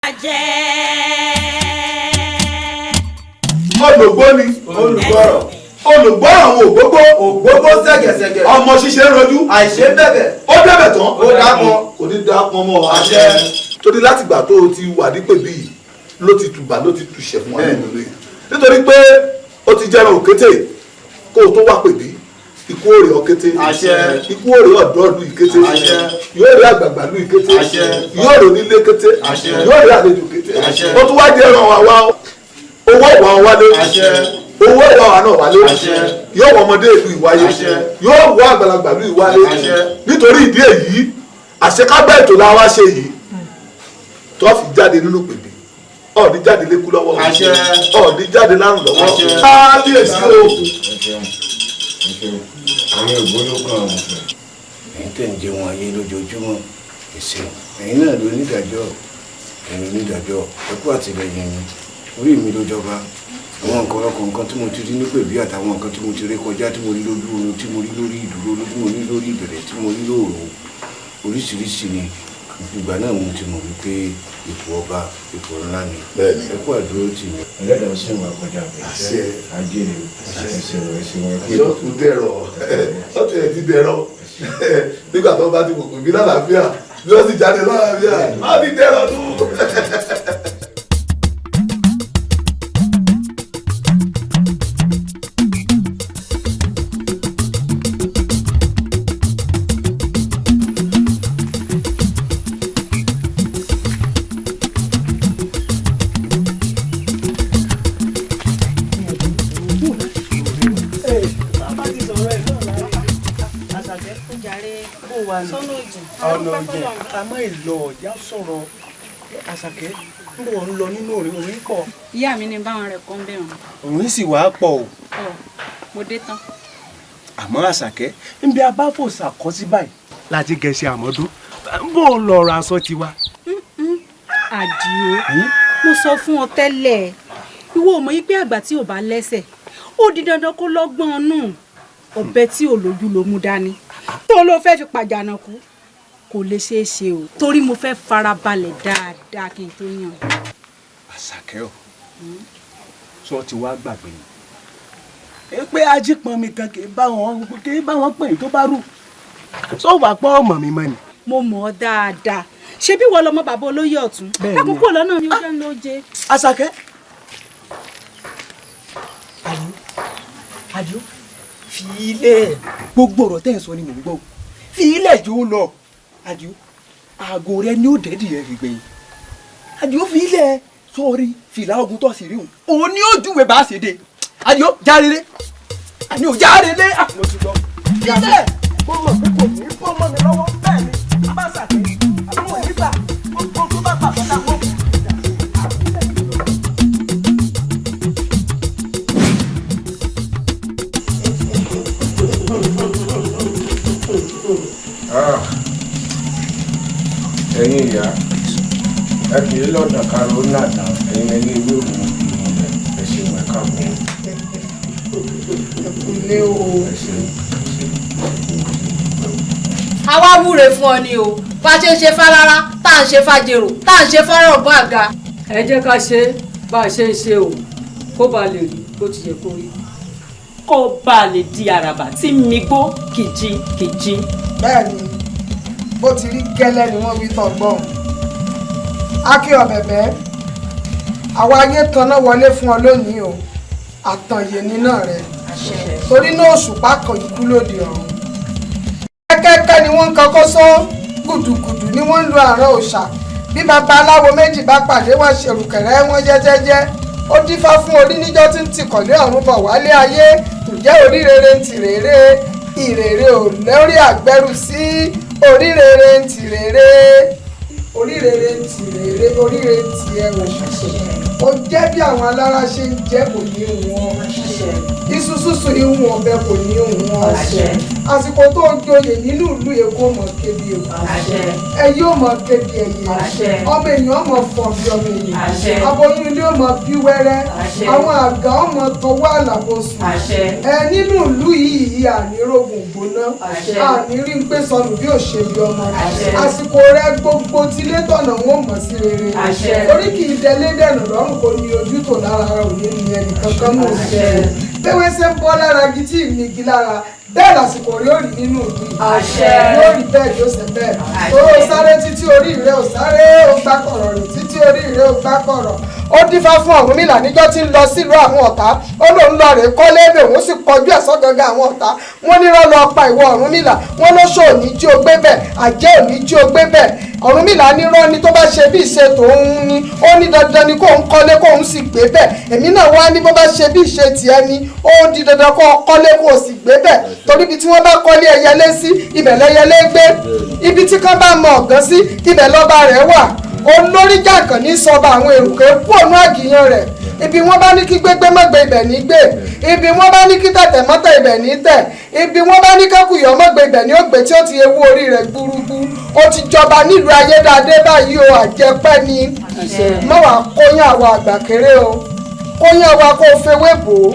Jẹ́. Olùgbóni olùgbọ́rọ̀ olùgbọ́rọ̀ àwọn ògbógbó ògbógbó ṣẹ̀gẹ̀ṣẹ̀gẹ̀ ọmọ ṣíṣe ń rojú àìṣe bẹ̀bẹ̀ ó débẹ̀ tán ó dápọn kò ní dápọn mọ́ Àṣẹ. Torí látìgbà tó o ti wà nípè bíi ló ti tùbà ló ti tùṣẹ̀ fún wa nínú ilé, nítorí pé ó ti jẹran òkété kó o tó wá pè bí ikú òrè ọkété Àṣẹ. ikú òrè ọ̀dọ́ lu ìkété Àṣẹ. yóò rí àgbààgbà lu ìkété Àṣẹ. yóò rí onílé kété Àṣẹ. yóò rí àlejò kété Àṣẹ. ó tún wá jẹran wa wá owó ìwà wálé Àṣẹ. owó ìwà wa náà wálé Àṣẹ. yóò wọ ọmọdé ìlú ìwáyé Àṣẹ. yóò wọ àgbàlagbà ìlú ìwáyé Àṣẹ. nítorí ìdí èyí àṣekágbá ètò la wá ṣe yìí tó fi jáde nínú pèbí ọ̀ọ́dí jáde lékú lọ́wọ́ Àṣẹ. ọ̀ọ́dí jáde lárùn lọ́wọ́ Àṣẹ. Kábíyèsí o. Àwọn ògbólógbò àwọn ọ̀fẹ́. Ẹ̀yin tẹ̀ ń jẹun ayé lójoojúmọ́, ẹ̀sìn ẹ̀yin náà ló nídàájọ́, ẹ̀yin onídàájọ́, ẹ kú àtìlẹ́yìn mi, orí mi ló jọba. Àwọn nǹkan ọlọ́kọ̀ nǹkan tí mo ti rí nípè bí àtàwọn nǹkan tí mo ti rí kọjá, tí mo rí lójú oorun, tí mo rí lórí ìdúró, tí mo rí lórí ìbẹ̀rẹ̀, tí mo rí lóòrò, oríṣiríṣi ni. Ìgbà náà mo ti mọ̀ wípé ipò ọba ipò ńlá ni. Bẹ́ẹ̀ni. Ẹ kú àdúró tì mí. Ẹlẹ́dàá sì wà kọjá bẹ́ẹ̀. Àṣẹ. Ajé rẹ̀ ẹsẹ̀ rẹ̀ ẹsẹ̀ wọn pé. Yóò tún dẹ̀rọ̀, ó tún ẹ̀ ti dẹ̀rọ̀ nígbà tó bá ti wò pé bí lálàáfíà bí ó sì jáde lálàáfíà á ti dẹ̀rọ̀ nù. Ọ̀nà ọ̀jẹ̀ àmọ́ ìlọ ọ̀já sọ̀rọ̀ Àṣàkẹ́ ń bọ̀ ń lọ nínú òrìn òrìn pọ̀. Ìyá mi ní báwọn rẹ̀ kọ́ ń bẹ̀ wọ́n. Òrìn sì wá pọ̀ o. Ọ mo dé tán. Àmọ́ Àṣàkẹ́ ń bí abáfòsà kọ́ sí báyìí láti gẹ̀ẹ́sì àmọ́dún ń bò lọ́rọ̀ aṣọ tiwa. Àdìó, mo sọ fún ọ tẹ́lẹ̀, ìwọ ò mọ̀ yí pé àgbà tí ò bá lẹ́sẹ̀ ó di dandan kó lọ́gbọ́n nù. Ọ̀bẹ tí ò lójú ló mú dání tó ló fẹ́ fi pàjánà kú kò lè ṣeé ṣe o, torí mo fẹ́ farabalẹ̀ dáadáa kí n tó yàn. Àṣàkẹ́ o, sọ ti wá gbàgbé ni pé ajípọn mi kan kì í bá wọn pè é tó bá rù sọ wà pọ́ ọmọ mi mọ́ ni. Mo mọ̀ ọ́ dáadáa, ṣé bí wọ́n lọmọ bàbá olóyè ọ̀tún lákòókò lọ́nà mi ò jẹ́ ń lọ jẹ. Àṣàkẹ́. Àdìó, Àdìó, fi ilẹ̀ gbogbo ọ̀rọ̀ tẹ́ ẹ̀ sọ ni mò ń gbọ́, fi ilẹ̀ jò ó lọ. Àdìó, aago rẹ ni ó dẹ́ẹ̀dì yẹn fi gbẹ̀yìn. Àdìó, fi ilẹ̀ sórí fìlà ogun tó sì rí òun, òun ni ó júwe bá a ṣe dé. Àdìó, járere, àní ò járere, mo ti gbọ́. Ilẹ̀ mo mọ̀ pé kò ní bọ́ mọ́ mi lọ́wọ́, bẹ́ẹ̀ ni a bá ṣàkẹ́ àwọn onígbà gbogbo tó bá pàṣẹ táwọn. Ẹ̀yin ìyá ẹ kì í lọ́dàn karùn-ún náà tán, ẹ̀yin ẹni ìwé òun ìmúlẹ̀ ẹ ṣeun ẹ káàbọ̀. Ilé o. Ẹ ṣeun. Àwa wúre fún ọ ni o, bá a ṣe ń ṣe fálára tá à ń ṣe fájèrò tá à ń ṣe fárọ̀gbọ́n àga. Ẹ jẹ́ ká ṣe bá a ṣe ń ṣe o, kó ba lè rí bó ti yẹ kó rí. Kó ba lè di àràbà tí mi gbó kìjì kìjì. Bẹ́ẹ̀ ni, bó ti rí gẹ́lẹ́ ni wọ́n wí tán gbọ́n. Akin ọ̀bẹ̀bẹ̀, àwa ayé tanná wọlé fún ọ lónìí o, àtànyè níná rẹ, torí náà òṣùpá kan ikú lóde ọ̀run. Kẹ́kẹ́kẹ́ ni wọ́n ń kọ́kọ́ sọ, gùdùgùdù ni wọ́n ń lu àrán òòṣà. Bí babaláwo méjì bá pàdé wọn ṣèrùkẹ̀rẹ́ wọn jẹ́jẹ́jẹ́. Ó dífá fún orí níjọ́ tí ń tìkọ̀lé ọ̀run bọ̀ wálé ayé. Ǹjẹ́ orí rere ń tìrèrè, ìrèrè ò lórí àgbẹ̀rù sí. Orí rere ń tìrèrè, orí rere ń tìrèrè, orí rere ń tiẹ̀ o. Ó jẹ́ bí àwọn alára ṣe ń jẹ́ kò ní wọn. Iṣu sísun ihun ọbẹ̀ kò ní wọn. Àsìkò tó joyè nínú ìlú Èkó mọ̀ kébi Èkó, ẹyẹ ò mọ̀ kébi ẹyẹ, ọmọ èèyàn mọ̀ fọ̀ bí ọmọ èèyàn, aboyún ilé ò mọ̀ bí wẹ́rẹ́, àwọn àgà ọmọ tọwọ́ àlàbò sùn. Ẹ nínú ìlú yìí ànírógùn gbóná, ànírí ń pè sọnù bí òṣèlú ọmọ. Àsìkò rẹ gbogbo tilé tọ̀nà wọn mọ̀ sí rere, orí kì í dẹlé dẹ̀nù lọ́rùn kò ní ojú tó lára rẹ ò ní ní ẹnì kankan mọ̀ sí ẹ. Bẹ́wẹ́ ṣe ń bọ́ lára igi tí ì ní igi lára, bẹ́ẹ̀ lásìkò rí òrì nínú ìlú yìí, yóò rí bẹ́ẹ̀ yóò ṣe bẹ́ẹ̀. Toró sáré títí orí rẹ ò sáré, ó gbá kọ̀rọ̀ rìn títí orí rẹ ò gbá kọ̀rọ̀. Ó dífá fún Ọ̀rúnmìlà níjọ́ tí ń lọ sílùú àwọn ọ̀tá, ó lóun lọ rèé kọ́lé bẹ̀, òun sì kọjú ẹ̀sọ́ gangan àwọn ọ̀tá. Wọ́n ní rọ́ lọ pa ìwọ Ọ̀rúnmìlà, wọ́n ló ṣò ní jí o gbé bẹ̀, àjẹ́ ò ní jí o gbé bẹ̀. Ọ̀rúnmìlà ní rọ́ ni tó bá ṣe bí ìṣe tòun ni, ó ní dandan ni kóun kọ́lé kóun sì gbé bẹ̀. Èmi náà wá ní bó bá ṣe bí ìṣe tiẹ̀ ni, ó di dandan kó kọ́lé kó o sì gbé bẹ̀, torí ibi tí wọ́n bá kọ́lé ẹyẹlé sí ibẹ̀ lẹ́yẹlé gbé, ibi tí kán bá mọ ọ̀gán sí ibẹ̀ lọ́ba rẹ̀ wà. Olórí jàǹkàn ní sọba àwọn èrùkẹ́ kú ònú àgìyàn rẹ̀. Ibi wọ́n bá ní kí gbégbé mọ́gbé ibẹ̀ ní gbé, ibi wọ́n bá ní kí tẹ̀tẹ̀ mọ́tẹ̀ ibẹ̀ ní tẹ̀, ibi wọ́n bá ní kẹ́kùyọ̀ mọ́gbé ibẹ̀ ní ògbé tí ó ti ewu orí rẹ̀ gbúrúgbú. Ó ti jọba nílùú Ayédáadé báyìí o, àjẹpẹ́ ni. Mọ́wàá kóyán àwa àgbà kéré o, kóyán wa kó fewé bò ó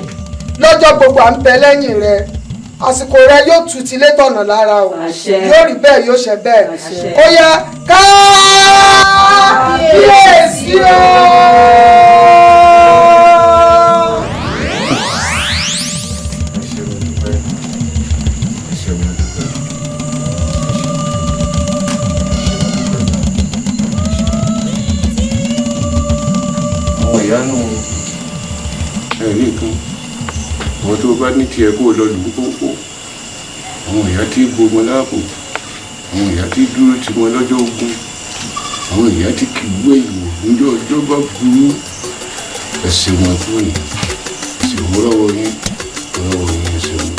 lọ́jọ́ gbogbo à ń bẹ lẹ́yìn rẹ̀. Àsìkò rẹ yóò tu tilé tọ̀nà lára o, yóò rí bẹ́ẹ̀ yóò ṣe bẹ́ẹ̀. Ó yá kábíyèsí o. Àwọn ìyá náà ẹ̀rí nǹkan àwọn tó bá ní tiẹ̀ kó lọ lù ú kókó. Àwọn ìyá tí gbogbo láàbò, àwọn ìyá tí dúró ti wọn lọ́jọ́ ogun, àwọn ìyá tí kì í wé ìwò níjọ́ ọjọ́ bá burú. Ẹ ṣeun fún ni, ẹ ṣeun lọ́wọ́ yín, lọ́wọ́ yín, ẹ ṣeun.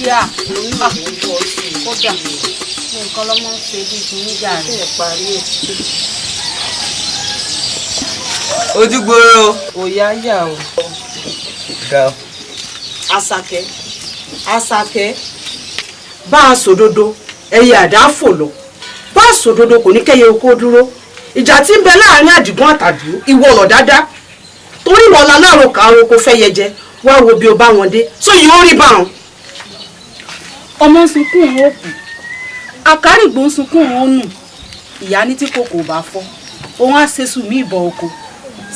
yá kódà nǹkan lọ́mọ ń ṣe bíi kì í jà rẹ̀ parí ẹ̀. Ojúgbòrò. Òyà yà o. Ga. Àṣàkẹ́ Àṣàkẹ́ bá a sòdodo ẹyẹ àdá fò lọ, bá a sòdodo kò ní kẹyẹ oko dúró. Ìjà tí ń bẹ láàrin Àdìgún àtàdù ìwọ ọ̀nà dáadáa torí wọn la láàrò kàárò kò fẹ́ yẹjẹ wá wo bí o bá wọn dé tó yìí ó rí bá wọn. Ọmọ ń sunkún òun ó kù, àkárìgbò ń sunkún òun ó nù, ìyá ní tí kòkò bá fọ́ òun á ṣe sùn mí ìbọn oko.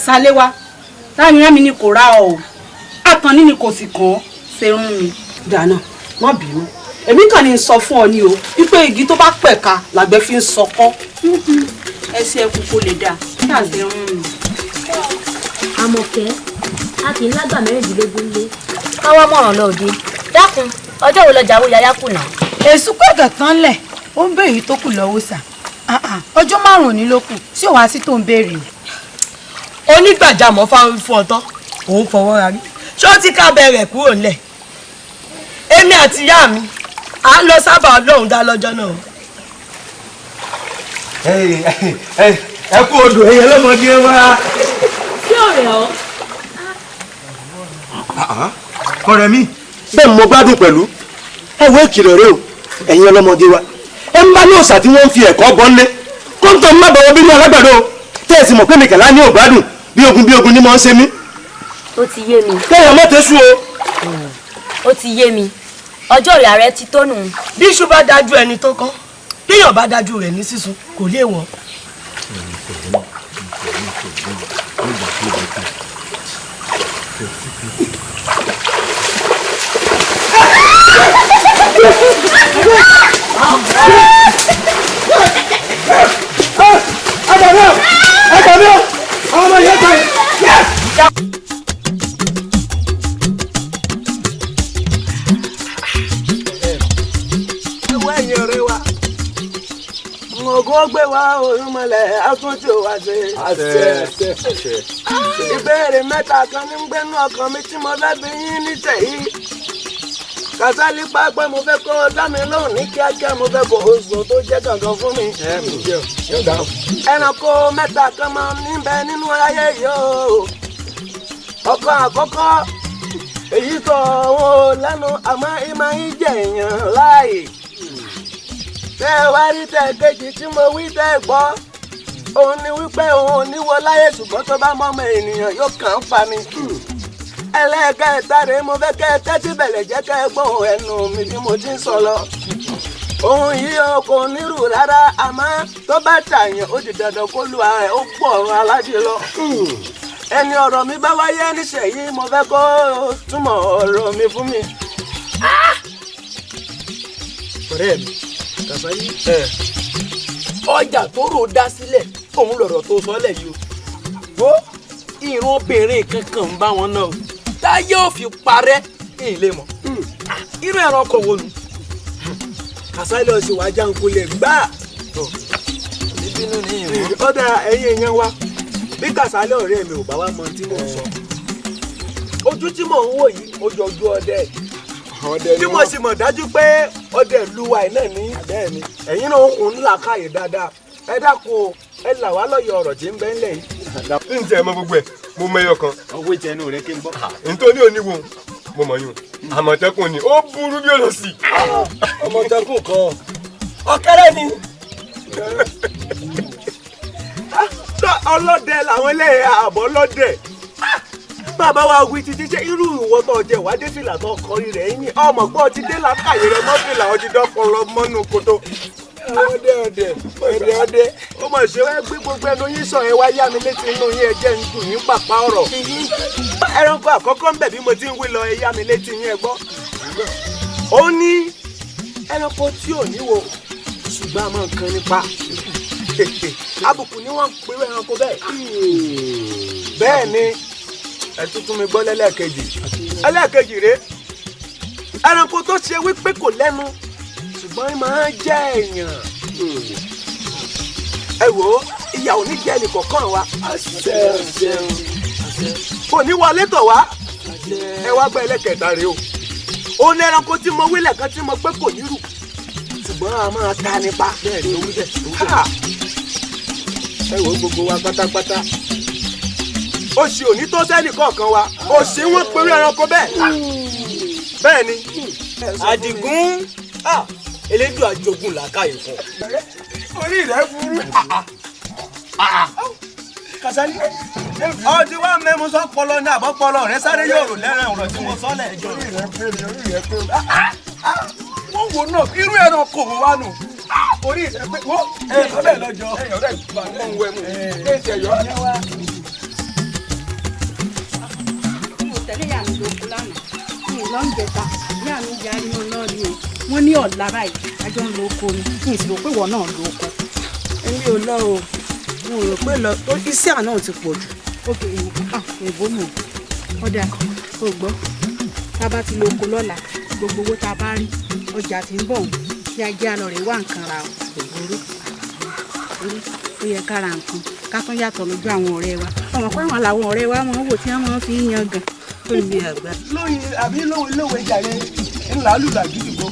Ṣaléwá rámirámi ni kò rá ọ o, àtàní ni kò sì kàn án ṣerún mi. Dáná má bínú, èmi kàn ní sọ fún ọ ní o wípé igi tó bá pẹ̀ka làgbẹ̀ fi ń sọkọ́. Ẹsẹ̀ ẹkú kò lè dáa kí àṣerún mi. Àmọ̀kẹ́, a kì í lágbà 16 lé káwá mọ̀ràn lọ òde. Dákun, ọjọ́ wo lọjà wo yaya kùnà. Èṣù kọ̀ọ̀kan tán lẹ̀ ó ń béèrè tó kù lọ́wọ́ sà, ọjọ́ 5 ló kù tí ò wá sí tó ń béèrè. Onígbàjámọ̀ fáwọn fún ọtọ́ òun fọwọ́ ra rí, ṣé ó ti ká bẹ̀rẹ̀ kúrò ńlẹ̀? Èmi àti ìyá mi à ń lọ sábà Ọlọ́run dá lọ́jọ́ náà. Ẹ kú odò ẹyẹ lọ́mọdé wa. Ṣé ọ̀rẹ́ ọ? Ọ̀rẹ́ mi. Bẹ́ẹ̀ mo gbádùn pẹ̀lú ẹ wo ìkìlọ̀ rẹ o, ẹ̀yin ọlọ́mọdé wa, ẹ ń bá ní òòṣà tí wọ́n ń fi ẹ̀kọ́ bọ́ ńlé kóńtò má bọ̀wọ́ bínú alágbàdo tẹ́ ẹ sì mọ̀ pé mi kàlá ní ògbádùn bí ogun bí ogun ní mọ̀ ń ṣe mí. Ó ti yé mi. Kẹ́yọ̀ mọ́ tẹ́sù o. Ó ti yé mi, ọjọ́ ìrìn ààrẹ ti tó nù. Bí iṣu bá dájú ẹni tó kán, bíyàn bá dájú rẹ̀ ní sísun kò lè wọ̀n. Ògùn gbé wa òrùnmọlẹ̀ àtúntò wa ṣe. Ìbéèrè mẹ́ta kan ní gbénú ọkàn mi tí mo fẹ́ bi yín nítẹ̀yí. Kàsálí pápẹ́ mo fẹ́ kó o dá mi lóhùn ní kíákíá, mo fẹ́ kó o sọ tó jẹ́ gangan fún mi. Ẹranko mẹ́ta kan máa ń níbẹ̀ nínú ayé yìí o. Ọ̀kan àkọ́kọ́ èyí tó òun lẹ́nu àmọ́ ìmọ̀ ń jẹ èèyàn láàyè. Tẹ́ ẹ wá rí tẹ́ kejì tí mo wí tẹ́ ẹ gbọ́, òun ni wípé òun ò ní wọ láyé ṣùgbọ́n tó bá mọ́mọ ènìyàn yóò kàn án pa ni. Ẹlẹ́ẹ̀kẹta rèé, mo fẹ́ kẹ́ ẹ tẹ́tí bẹ̀lẹ̀ jẹ́ kẹ́ ẹ gbọ́ ẹnu mi bí mo ti ń sọ lọ. Òun yìí o kò nírù rárá àmọ́ tó bá tàyàn ó di dandan kó lu ara ẹ̀ ó pọ̀ ọ̀run aládìí lọ. Ẹni ọ̀rọ̀ mi bá wáyé níṣẹ̀yí mo fẹ́ kó túmọ̀ ọ̀rọ̀ mi fún mi. Ọ̀rẹ́ mi Kàsálí, ọjà tó rò dá sílẹ̀ òun lọ̀rọ̀ tó sọ lẹ̀ yìí o. Wo ìran obìnrin kankan ń bá wọn náà o, táyé ò fi parẹ́ ìlé mọ̀. Irú ẹranko wo nu? Kàsálí ọ̀sìn wàá jáǹkulẹ̀ gbáà. Ó dára ẹ̀yin èèyàn wa, bí Kàsálí ọ̀rẹ́ mi ò bá wá mọ tí mò ń sọ. Ojú tí mò ń wò yìí ó jọ ojú ọdẹ. Tí mo sì mọ̀ dájú pé ọdẹ ìlú wa náà ní ẹ̀yin náà ń là káyè dáadáa. Ẹ dákun o, ẹ là wá lọ́yọ̀ ọ̀rọ̀ tí ń bẹ ńlẹ̀ yìí. N tẹ mọ gbogbo ẹ, mo mọ ẹyọ kan. Ọwọ́ ìtẹnu rẹ kí n bọ́. Nítorí oníwo mo mọ̀ yún Àmọ̀tẹ́kùn ni ó burú bí ó lọ sí. Àmọ̀tẹ́kùn kan ọ̀kẹ́rẹ́ ni. Ọlọ́dẹ làwọn ẹlẹ́yà àbọ̀ ọlọ́dẹ. Bàbá wa wí títí ṣe irú ìwọ tó jẹ wá dé fìlà tó kọrí rẹ̀ yín ọmọ gbọ́ ti dé làákàyè rẹ mọ́ fìlà ọtí dọ́pọ̀lọ́ mọ́nú koto. Ọdẹ ọdẹ ọdẹ ọdẹ ó mọ̀ ṣe wá gbé gbogbo ẹnu yín sọ ẹ wá yá mi létí inú yín ẹ jẹ́ ń dùn yín pàpà ọ̀rọ̀. Ẹranko àkọ́kọ́ ń bẹ̀ bí mo ti ń wí lọ ẹ yá mi létí yín ẹ gbọ́. Ó ní ẹranko tí ò níwo ṣùgbọ́n a máa ń kan nípa. Àbùkù ni wọ́n ń pè ẹranko bẹ́ẹ̀. Bẹ́ẹ̀ ni ẹ tuntun mi gbọ́ lẹ́lẹ́kejì. Ẹlẹ́kejì rèé, ẹranko tó ṣe wípé kò lẹ́nu ṣùgbọ́n máa ń jẹ́ èèyàn. Ẹ wò ó, ìyà ò ní jẹ́ ẹnìkọ̀ọ̀kan wa. Kò ní wọlé tọ̀ wá. Ẹ wá gbọ́ ẹlẹ́kẹta rèé o. Ó ní ẹranko tí mo wílẹ̀ kan tí mo pé kò nírù, ṣùgbọ́n a máa ta nípa. Bẹ́ẹ̀ ni owó bẹ́ẹ̀. Ẹ wo gbogbo wa pátápátá. Òṣì òní tó sẹ́nì kọ̀ọ̀kan wa, òṣì wọn pẹ̀lú ẹranko bẹ́ẹ̀. Bẹ́ẹ̀ ni. Àdìgún, elédùn àjogún làákàyè fún. Orí rẹ̀ burú. Kàsálí, ọtí wa mẹ́mu sọ́pọlọ ní àbọ̀pọlọ rẹ sáré yóò rò lẹ́rìn ọ̀rọ̀ tí mo sọ́lẹ̀. Orí rẹ̀ pé mi, orí rẹ̀ pé mi. Wọ́n wo náà, irú ẹran kò wá nù. Orí rẹ̀ pé wọ́n ẹ̀ lọ́bẹ̀ lọ́jọ́. Ẹ̀yọ̀ rẹ̀ gbà mọ́ ń wẹ̀ mú. Ẹ̀ ṣe yọ. Mo tẹ̀lé ìyá mi lóko lánàá. Mi ò lọ ń jẹta. Ìyá mi yarí mọ́ náà ni o. Wọ́n ní ọ̀la báyìí, àjọ ń lo oko ni. Mi ì sì rò pé ìwọ náà lo oko. Èmi ò lọ o. Mo rò pé lọ tó iṣẹ́ àná ti pọ̀ jù. Ókè èbó mọ̀. Ọ̀dà kò gbọ́. Tá a bá ti lo oko lọ́la, gbogbo owó tá a bá rí, ọjà tí ń bọ̀ wọ́n. Kí ajé àlọ́ rẹ̀ wá nǹkan ra o. Ògbóró. Ó yẹ ká ra nǹkan. Ká tún yàtọ̀ lójú àwọn ọ̀rẹ́ wa. Ọmọ pé àwọn làwọn ọ̀rẹ́ wa máa ń wò tí wọ́n máa ń fi yan gan. Ó ní àgbà. Lóye àbí lówe lówe jàre ńlá lùlà gidigbo.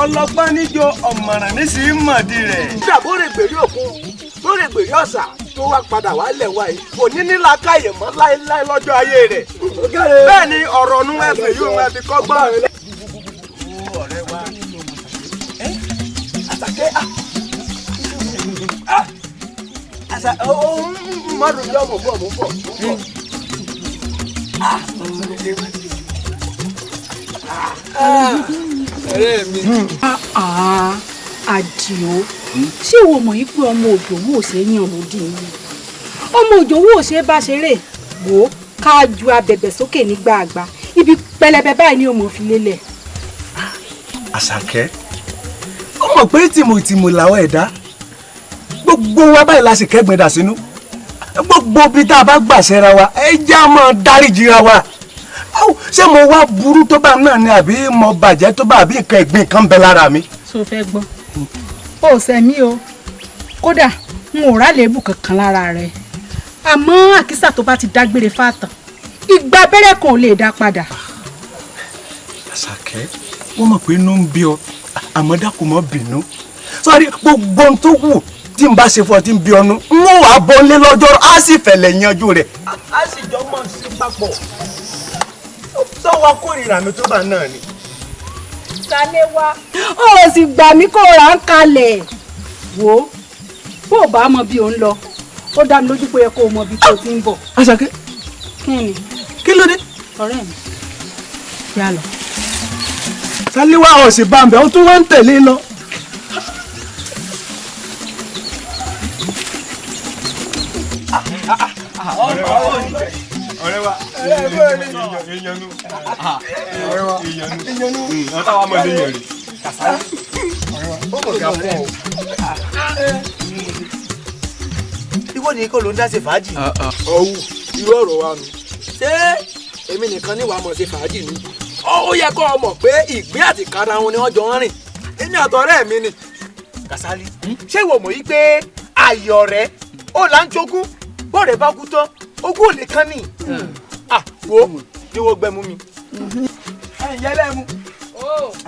Ọlọ́gbọ́n níjó ọ̀mọ̀ràn nísìí mọ̀dí rẹ̀. Dàbóre gbèrè òkun lórí gbèrè ọ̀sà tó wá padà wá lẹ̀ wá yìí kò ní ní làákàyè mọ́ láéláé lọ́jọ́ ayé rẹ̀. Bẹ́ẹ̀ ni ọ̀rọ̀ nu ẹ̀fẹ̀ yóò máa fi kọ́gbọ́n. Ọ̀rẹ́ wa Àṣàkẹ́ àṣà òun márùn-ún yọ̀ mọ̀ bọ̀ mọ̀ bọ̀. Ọ̀rẹ́ mi. Àdìó, ṣé ìwọ mọ̀ yìí pé ọmọ òjòwú ò ṣe é yàn lódì yìí? Ọmọ òjòwú ò ṣe é bá ṣeré. Wò ó ká ju abẹ̀bẹ̀ sókè nígbà àgbà, ibi pẹlẹbẹ báyìí ni òmò fi lélẹ̀. Àṣàkẹ́, ó mọ̀ pé tìmùtìmù làwọn ẹ̀dá gbogbo wa báyìí la sì kẹ́gbìn dà sínú. Gbogbo ibi tá a bá gbà ṣẹ́ra wa, ẹ já máa dáríjì ra wa. Ṣé mo wá burú tó bá náà ni àbí mo bàjẹ́ tó bá àbí nǹkan ìgbín kan bẹ lára mi? Ṣó fẹ́ gbọ́? Ó sẹ́mi o, kódà n ò rálébù kankan lára rẹ̀. Àmọ́ àkísà tó bá ti dágbére fàtàn, ìgbà abẹ́rẹ́ kan ò lè dá padà. Àṣàkẹ́, wọ́n mọ̀ pé inú ń bí ọ, àmọ́ dákun mọ́ bínú. Sọ́rí gbogbo ohun tó wù tí n bá ṣe fún ọ tí ń bí ọnu, n ó wàá bọ́ lé lọ́jọ́, á sì fẹ̀lẹ̀ yanjú rẹ̀. A sì jọ mọ̀ sí papọ̀. Sọ́wọ́ kórìíra mi tó bá náà ni. Sálé wá. Ó sì gbà mí kó ra ń kalẹ̀. Wò ó, bó o bá mọ bí o ń lọ, ó dá mi lójú pé yẹ kó o mọ bí tó o ti ń bọ̀. Àṣàkẹ́. Kí ni? Kí ló dé? Ọ̀rẹ́ mi, yá lọ. Sálé wá ọ̀sìn bá ń bẹ̀, ó tún wá ń tẹ̀lé lọ. Ọ̀rẹ́ wa, ìyanu, ìyanu, ọ̀tá wa mọ̀ léyìn rẹ̀. Ó mọ̀ ká fún ọ. Ìwọ ni kò ló ń dá ṣe fàájì. Ọ̀wù, irú ọ̀rọ̀ wa nu. Ṣé èmi nìkan ní wàá mọ̀ ṣe fàájì ni? Ó yẹ kó o mọ̀ pé ìgbín àti karahun ni wọ́n jọ ń rìn. Èmi àtọ̀rẹ́ mi ni. Kàsálí, ṣé ìwọ mọ̀ yí pé ayọ̀ rẹ̀ ó là ń jogún bọ́ọ̀rẹ̀ bá kú tán ogún ò lè kán ní. Wo ni wo gbẹmú mi. Ẹ̀yin yẹlẹ́mu.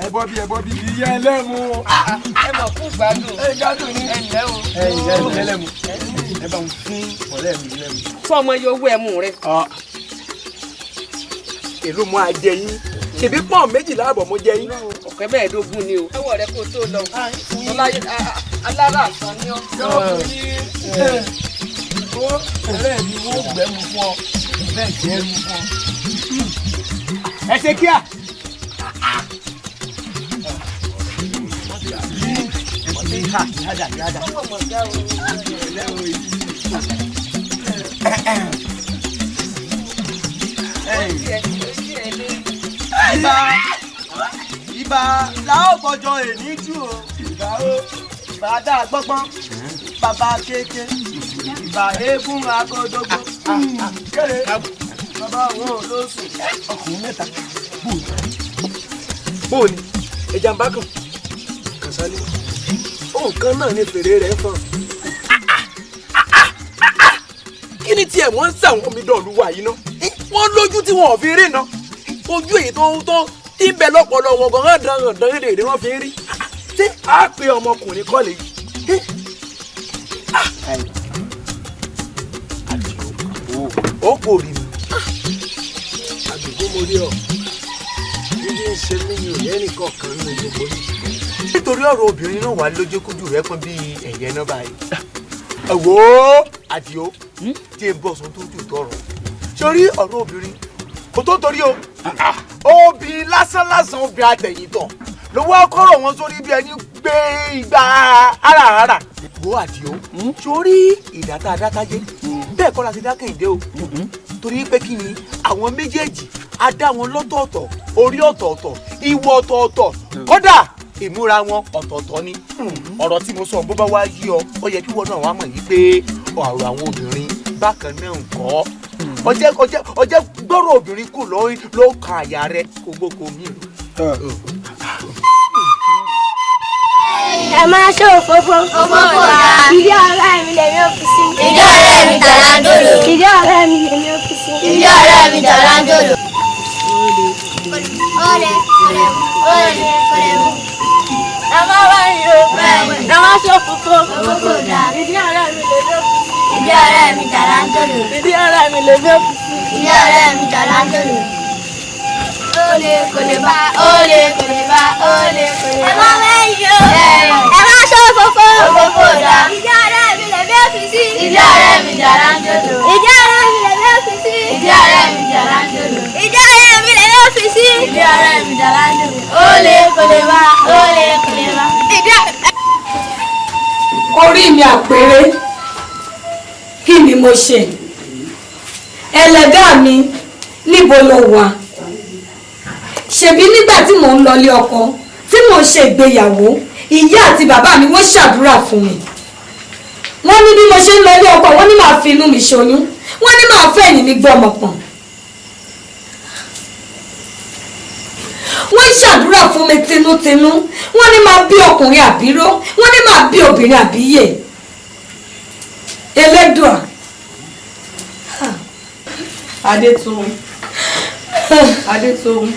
Ẹ bọ́ bí ẹ bọ́ bí yẹlẹ́mu. Ẹ mọ̀ fún gbádùn. Ẹ gbádùn ni. Ẹ ǹlẹ́ o. Ẹ̀yin yẹlẹ́mu. Ẹ bá ń fún ọ̀rẹ́ mi lẹ́mu. Fún ọmọ iye owó ẹmu rẹ. Èló mo á jẹ yín? Ṣèbí pọ́n 12.5 mo jẹ yín. Ọ̀kẹ́ mẹ́ẹ̀ẹ́dógún ni o. Ẹwọ́ rẹ kó tó lọ. Alára àtàn ni ọ́. Ọ̀rẹ́ mi wọ́n gbẹ́mu fún ọ, bẹ́ẹ̀ jẹ́ mu fún ọ. Ẹ ṣe kíá. Ibà làó bọjọ èní jù o. Ibà o, ibà dá gbọ́ngbọ́n, bàbá kéèké, ibà eégún agodogbo. Bàbá òun ò lóṣù. Ọkùnrin mẹ́ta. Bóòni, ẹja ń bá kàn. Kàsálí, ohun kan náà ni fèrè rẹ̀ fọn. Kí ni tiẹ̀ wọ́n ń sàwọn omi dọ̀lú wa yìí ná? Wọ́n lójú tí wọn ò fi rí ná. Ojú èyí tó Ibẹ̀ lọ́pọ̀lọ́ wọn gan-an dandan rédèrèdè wọ́n fi ń rí. Ṣé a pe ọmọkùnrin kọ́ lè yí? Àdìó, ó kò rí mi. Àdìgún mo rí ọ. Bí ní ṣe mí ni ò lẹ́rìn kọ̀ọ̀kan nínú gbogbo yìí. Nítorí ọ̀rọ̀ obìnrin náà wà lójókòjú rẹ̀ pọ́n bíi ẹ̀yẹ náà báyìí. Wo Àdìó, tí n bọ̀ sọ tó jù tọrọ. Sórí ọ̀rọ̀ obìnrin kò tó torí o. Obìnrin lásán-lásán obìnrin àtẹ̀yìntàn ló wá kọ́rọ̀ wọn sórí bí ẹni gbé igba àràràrà. Wo Àdìó, sórí ìdátá adátájé bẹ́ẹ̀ kọ́ la ti dá Kẹ́hìndé o. Torí pé kí ni àwọn méjèèjì á dá wọn lọ́tọ̀ọ̀tọ̀, orí ọ̀tọ̀ọ̀tọ̀, ìwọ ọ̀tọ̀ọ̀tọ̀, kódà ìmúra wọn ọ̀tọ̀ọ̀tọ̀ ni. Ọ̀rọ̀ tí mo sọ bó bá wá yí ọ, ó yẹ kí wọn náà wá mọ̀ yí pé ọ̀rọ̀ àwọn obìnrin bákan náà ń kọ́. Ọjẹ́ ọjẹ́ ọjẹ́ gbọ́rọ̀ obìnrin kù ló kan àyà rẹ kó gbóko mi rò. Ẹ máa ṣe òfófó. Òfófó dà. Ìdí ọ̀rẹ́ mi lèmi ò fi sí. Ìdí ọ̀rẹ́ mi tàràndòlò. Ìdí ọ̀rẹ́ mi lèmi ò fi sí. Ìdí ọ̀rẹ́ mi tàràndòlò. Olè olè olè olè mú. Ẹ má wá yín o. Ẹ má ṣe òfófó. Òfófó dà. Ìdí ọ̀rẹ́ mi lèmi ò fi sí. Ìdí ọ̀rẹ́ mi tàràndòlò. Ìdí ọ̀rẹ́ mi lèmi ò fi sí. Ìdí ọ̀rẹ́ mi tàràndòlò. Olè kò lè bá, olè kò lè bá, olè kò lè bá. Ẹ má wá yín o. Ẹ má ṣe òfófó. Òfófó dà. Ìdí ọ̀rẹ́ mi lèmi ò fi sí. Ìdí ọ̀rẹ́ mi tàràndòlò. Ìdí ọ̀rẹ́ mi lèmi ò fi sí. Ìdí ọ̀rẹ́ mi tàràndòlò. Ìdí ọ̀rẹ́ mi lèmi ò fi sí. Ìdí ọ̀rẹ́ mi tàràndòlò. Olè kò lè bá, olè kò lè bá. Ìdí Orí mi àpérè, kí ni mo ṣe? Ẹlẹ́dàá mi, níbo lo wà? Ṣebí nígbà tí mò ń lọlé ọkọ, tí mò ń ṣe ìgbéyàwó, ìyá àti bàbá mi wọ́n ṣàdúrà fún mi. Wọ́n ní bí mo ṣe ń lọlé ọkọ, wọ́n ní màá fi inú mi ṣoyún, wọ́n ní màá fẹ́ ẹ̀yìn mi gbọ́mọ pọ̀n. Wọ́n ṣàdúrà fún mi tinútinú, wọ́n ní máa bí ọkùnrin àbíró, wọ́n ní máa bí obìnrin àbíyè. Elédùà. Adétóun, Adétóun,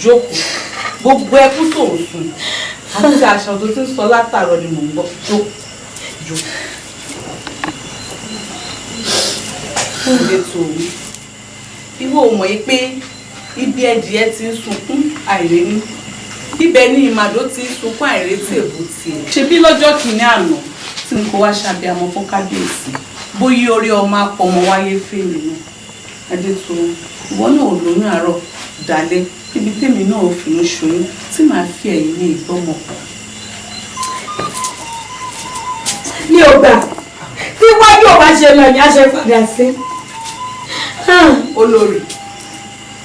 jókòó. Gbogbo ẹkún tó ń sùn àti àṣà tó ti ń sọ látàárọ̀ ni mò ń gbọ́. Jókòó, jókòó. Adétóun, ìwọ ò mọ̀ yìí pé ibi ẹdìyẹ ti ń sunkún àìréní, ibẹ̀ ni ìmàdó ti ń sunkún àìrétí èbúté. Ṣebí lọ́jọ́ kìíní àná tí n kò wá ṣàbíamọ fún kábíyèsí, bóyá orí ọmọ apọmọ wáyé fèmí náà. Adétóun, ìwọ náà ò lóyún àárọ̀ dalẹ́ níbi tèmi náà ò finú ṣoyún tí màá fi ẹ̀yìn ní ìgbọ́mọ pọ̀. Mi ò gbà tí wájú ò bá ṣe lọ ní àṣẹ padà sí. Olórí,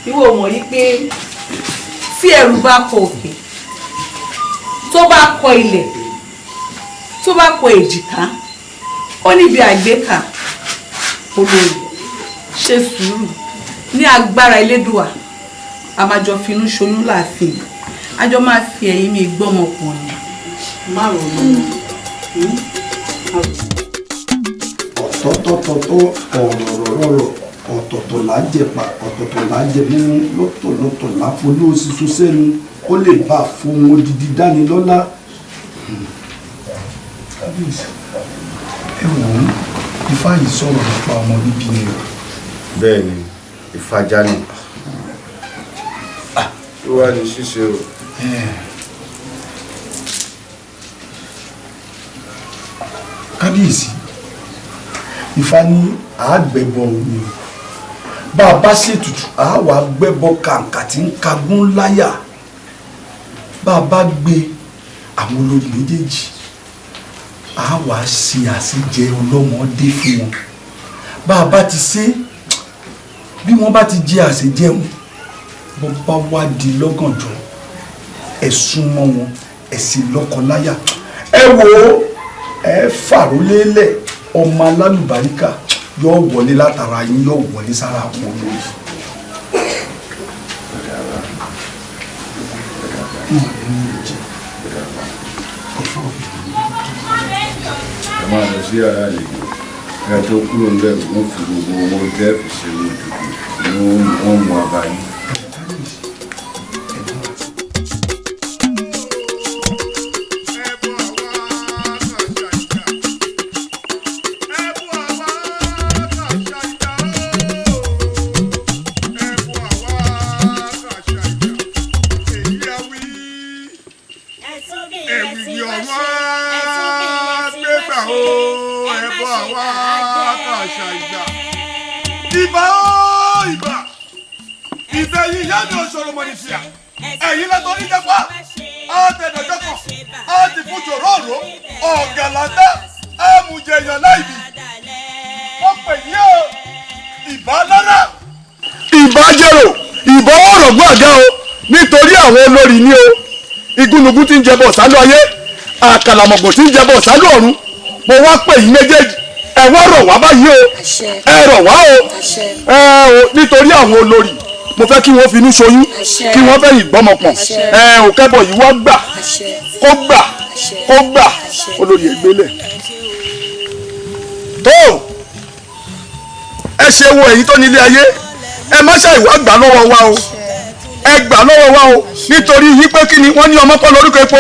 ìwọ mọ̀ yí pé tí ẹrù bá kọ òkè, tó bá kọ ilẹ̀, tó bá kọ èjìká, ó níbi àgbékà. Olórí, ṣe sùúrù. Ní agbára Elédùà, a máa jọ finú ṣoyún láàfin, a jọ máa fi ẹ̀yìn mi gbọ́mọ pọ̀ ni. Má ronú. Ọ̀tọ̀tọ̀tọ̀tọ̀ ọ̀rọ̀rọ̀rọ̀ ọ̀tọ̀tọ̀ là ń jẹ̀pà, ọ̀tọ̀tọ̀ là ń jẹ mímú, lọ́tọ̀lọ́tọ̀ là ń folú sísun sẹ́nu kó lè bá a fohun odidi dánilọ́lá. Kábíyèsí, ẹ wò ó, Ifá yìí sọ̀rọ̀ nípa ọmọ bíbí ni o. Bẹ́ẹ̀ ni, Ifá já ni. Ó wá ní ṣíṣe o. Kábíyèsí, Ifá ní àágbẹ̀bọ ni o. Bá a bá ṣètùtù, a wà gbẹ́bọ kàǹkà tí ń kagún láyà. Bá a bá gbé àwọn olórí méjèèjì, a wà ṣe àṣejẹ ọlọ́mọdé fún wọn. Bá a bá ti ṣe, bí wọ́n bá ti jẹ àṣejẹ wọn, bó bá wá di lọ́gànjọ́, ẹ súnmọ́ wọn, ẹ sì lọ́kọ láyà. Ẹ wò ó, ẹ fàrólélẹ̀, ọmọ alálùbáríkà yóò wọlé látara yín, yóò wọlé sára àwọn olórí. Ẹ máa lọ sí yàrá àlejò ẹ tó kúrò níbẹ̀, wọ́n fi gbogbo owó tẹ́ fi ṣe owó tuntun ní wọ́n mú abá yín. Ìbẹ̀yìn ìyá mi òṣòro mọ̀ ní fìyà. Ẹ̀yin lẹ́tọ́ ní jẹ́pá. Á tẹ̀dọ̀jọ́ kan. Á ti fún jòróró. Ọ̀gàlàndá. Á mú jẹyàn láìbì. Wọ́n pè yín o. Ìbá lára. Ìbá jẹ́rò, ìbá ọ̀rọ̀ gbọ́dọ̀ o, nítorí àwọn olórí ni o. Igúnnugún tí ń jẹbọ sálú ayé, àkàlàmọ̀gbò tí ń jẹbọ sálú ọ̀run. Mo wá pè yín méjèèjì, ẹ wá rọ̀ wá báyìí o, ẹ rọ̀ wá o, ẹ o, nítorí àwọn olórí. Mo fẹ́ kí wọ́n finú ṣoyún, kí wọ́n fẹ̀yìn gbọ́mọpọ̀n. Ẹ ò kẹ́bọ̀ yìí wá gbà, kó gbà, kó gbà, olórí ẹgbẹ́lẹ̀. Tó ẹ ṣe wo èyí tó nílé ayé, ẹ má ṣe ìwà gbà lọ́wọ́ wa o, ẹ gbà lọ́wọ́ wa o, nítorí yí pé kí ni wọ́n ní ọmọ kọ́ lórúkọ epo,